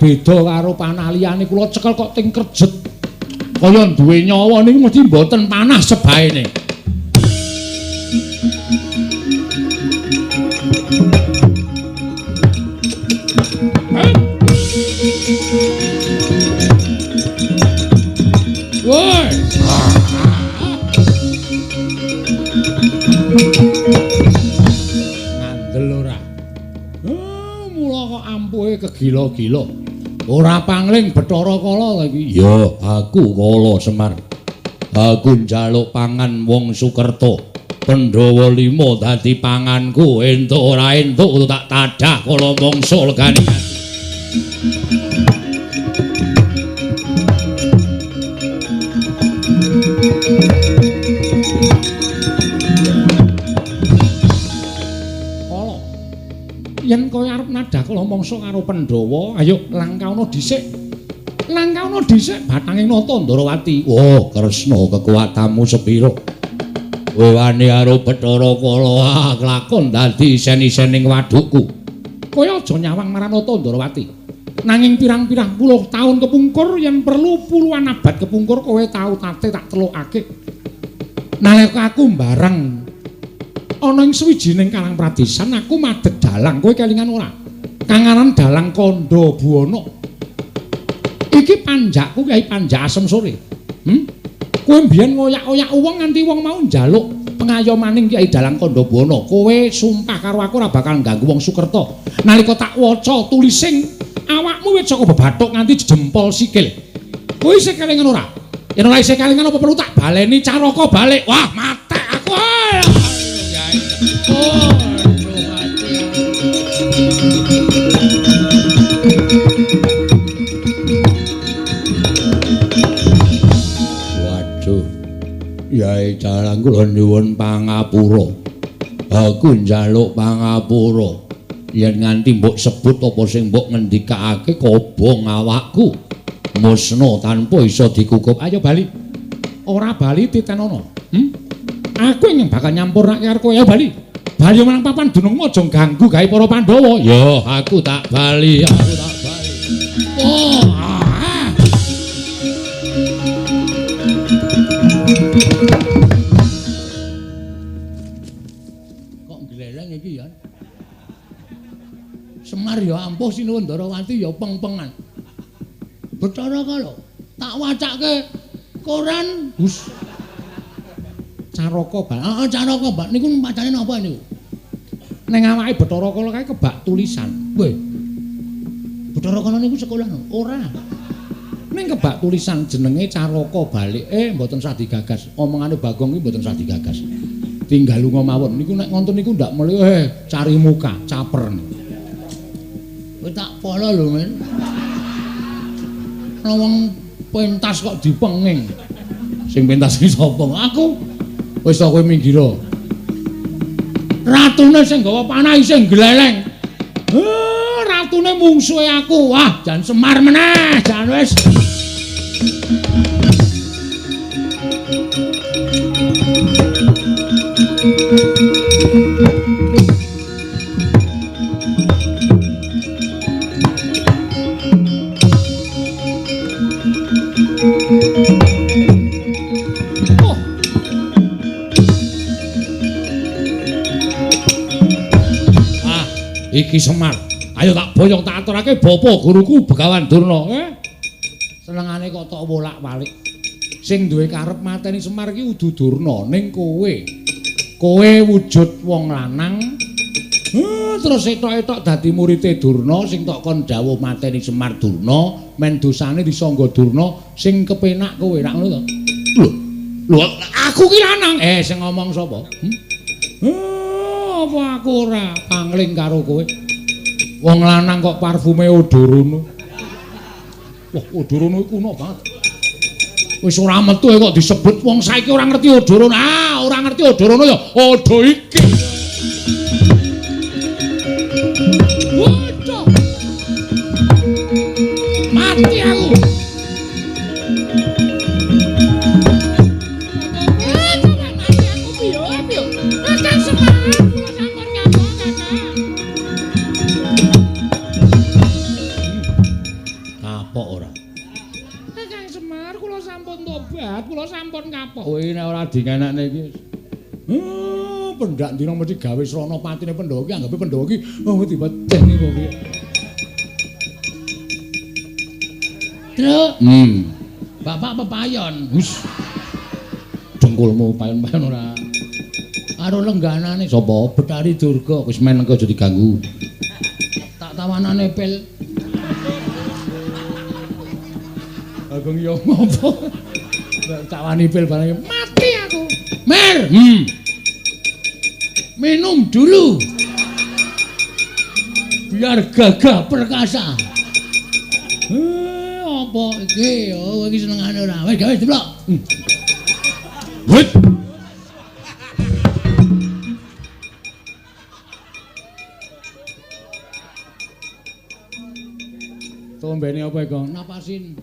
beda karo panah liyane kula cekel kok ting krejet. Kaya duwe nyawa niku mesti mboten panah sebaene. Woi. Ngandel ora. Mula kok ampuhe kegila-gila. Ora pangling Bathara Kala iki. Ya, aku Kala Semar. Aku njaluk pangan wong Sukerta. Pandhawa 5 dadi panganku, entuk ora entuk tak tadah kala mangsa legane. Kala. Yen kowe arep nadah kala mangsa karo Pandhawa, ayo langkaono dhisik. Langkaono dhisik batanging nata Ndarawati. Oh, Kresna kekuatanmu sepira? Kowe wani karo Bathara Kala kelakon dadi isen-isening wadukku. Kowe aja nyawang marang Nata Ndarawati. Nanging pirang-pirang puluh tahun kepungkur yen perlu puluhan abad kepungkur kowe tau tate tak telukake. Nalika aku mbareng ana ing sawijining karang pradesan aku madeg dalang, kowe kelingan ora? Kang aran Dalang Kandha Buwana. Iki panjakku Kyai Panjak Asem Sore. Kowe mbiyen ngoyak-oyak wong nganti wong mau njaluk pengayomaning Kyai Dalang Kandha Buwana. Kowe sumpah karo aku ora bakal ngganggu wong Sukerta. Nalika tak waca tulising awakmu wis saka bebathuk nganti jempol sikil. Kowe isih kelingan ora? Yen ora isih kelingan apa perlu tak baleni caraka balik? Wah, matek aku. Oh, mati. Waduh. Yai Dalang kula nyuwun pangapura. Aku njaluk pangapura. Yen nganti mbok sebut apa sing mbok ngendikake kobong awakku. Musna tanpa iso dikukup. Ayo bali. Ora bali titenono. Aku ingin bakal nyampurnake karo kowe. Ayo bali. Bali marang papan dunungmu aja ganggu gawe para Pandhawa. Ya, aku tak bali, aku tak bali. Oh. Ah. Kok gleleng iki ya? Semar ya ampuh, Sinuwun Ndarawati ya peng-pengan. Bathara Kala, tak wacake koran. Hus. Caraka, Mbak. Heeh, caraka, Mbak. Niku macane napa niku? Ning awake Bathara Kala kae kebak tulisan. Weh. Bathara Kala niku sekolah no? Ora. Ning kebak tulisan jenenge Caraka Balik. Mboten sah digagas. Omongane Bagong iki mboten sah digagas. Tinggal lunga mawon. Niku nek ngonten niku ndak melu cari muka, caper. Kowe tak polo lho, men. Ana wong pentas kok dipenging. Sing pentas iki sapa? Aku. Wis ta kowe minggir. Ratune sing gawa panah isih gleleng. Ratune mungsuhe aku. Wah, jan Semar meneh, jan wis. Iki Semar. Ayo tak boyong tak aturake bapa guruku Begawan Durna. Senengane kok tok wolak-walik. Sing duwe karep mateni Semar iki udu Durna, ning kowe. Kowe wujud wong lanang. Terus etok-etok dadi murite Durna sing tok kon dawuh mateni Semar Durna, men dosane disangga Durna sing kepenak kowe, rak ngono to? Lho, lho aku ki lanang. Sing ngomong sapa? Apa aku ora pangling karo kowe? Wong lanang kok parfume Odorono. Wah, Odorono iku kuno banget. Wis ora metu kok disebut wong saiki ora ngerti Odorono. Ah, ora ngerti Odorono ya odo iki. Waduh. Mati aku. Kula sampun kapok. Kowe nek ora dingenekne iki. Pendak dina mesti gawe srana patine Pandhawa iki, anggape Pandhawa iki oh dipedeni kok piye. Truk. Bapak pepayon. Hus. Dengkulmu payon-payon ora. Karo lengganane sapa? Betari Durga. Wis men engko aja diganggu. Tak tawanane pil. Bagong yo ngopo? Tawani pil barang mati aku. Mer. Minum dulu. Biar gagah perkasa. Apa iki? Oh, iki senengane ora. Wis gawe jeblok. Wit. Tombene apa iku? Napasin.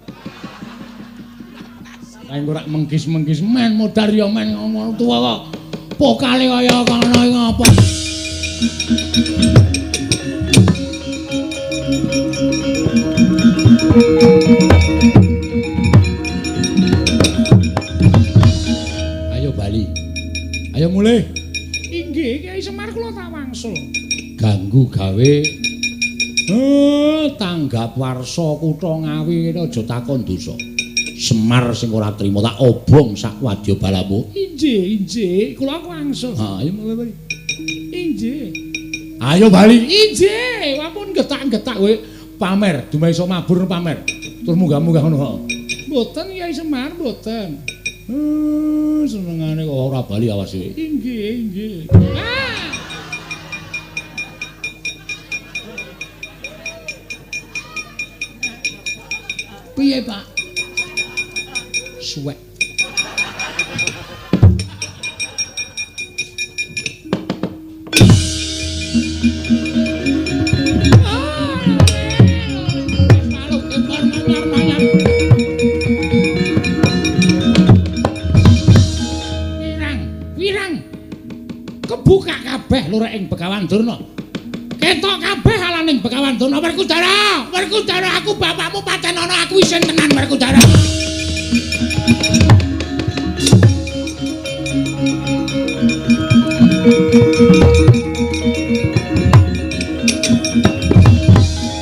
Kae engko rak mengkis-mengkis men modar ya men ngono tuwa kok. Pokale kaya kono iki ngapa? Ayo bali. Ayo mulih. Inggih, Kyai Semar kula tak wangsul. Ganggu gawe tanggap warsa kutha Ngawi ngene aja takon dosa. Semar sing ora trima tak obong sak wadya balamu. Inggih, inggih, kula wangsul. Ha, ayo bali. Inggih. Ayo bali. Inggih, ampun getak-getak kowe pamer, dumeh iso mabur pamer. Tur munggah-munggah ngono. Mboten Kyai Semar, mboten. Senengane kok ora bali awas kowe. Inggih, inggih. Ah! Piye, Pak? Suwek. Wirang, wirang. Kebuka kabeh lurek ing Begawan Durna. Ketok kabeh alaning Begawan Durna. Werkudara, Werkudara, aku bapakmu paten ana aku isin tenan Werkudara.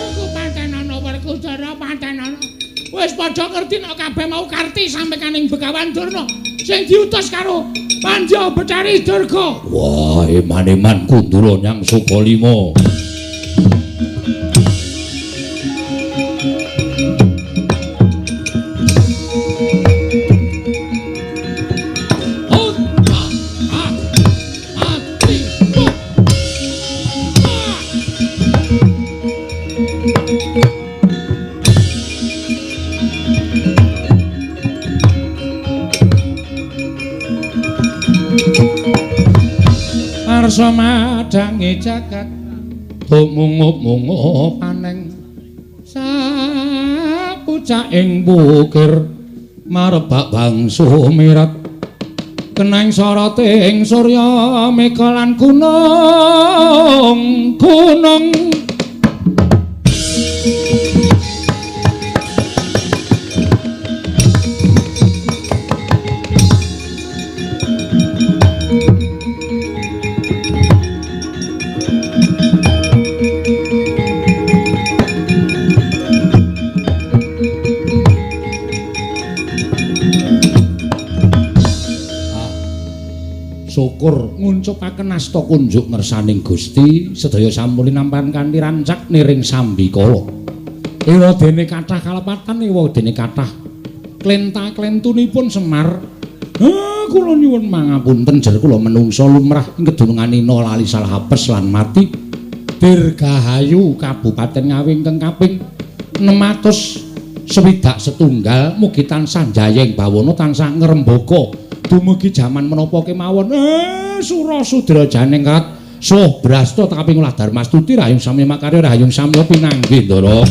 Aku paten ana Werkudara, paten ana. Wis padha ngerti nek kabeh mau karti sampeyan ing Begawan Durna sing diutus karo Pandya Betari Durga. Wah, eman-eman Kundura nyang Sukalima. Arsa madange jagat tumungup-mungup aneng sapucaking bukir marebak bangsu mirat keneng soroting surya mega lan gunung gunung. Syukur nguncupaken asta kunjuk ngersaning Gusti sedaya sampun linampan kanthi rancak niring sambikala. Ewa dene kathah kalepatan, ewa dene kathah klenta-klentunipun Semar. Kula nyuwun mangapunten jer kula menungsa lumrah ing kedununganina lali salah apes lan mati. Dirgahayu Kabupaten Ngawi ingkang kaping 661 mugi tansah jayeng bawana tansah ngrembaka. Dumugi jaman menapa kemawon sura sudra janengkat soh brasta kaping ulah darmastuti rahayung samya makarya rahayung samya pinanggih ndara.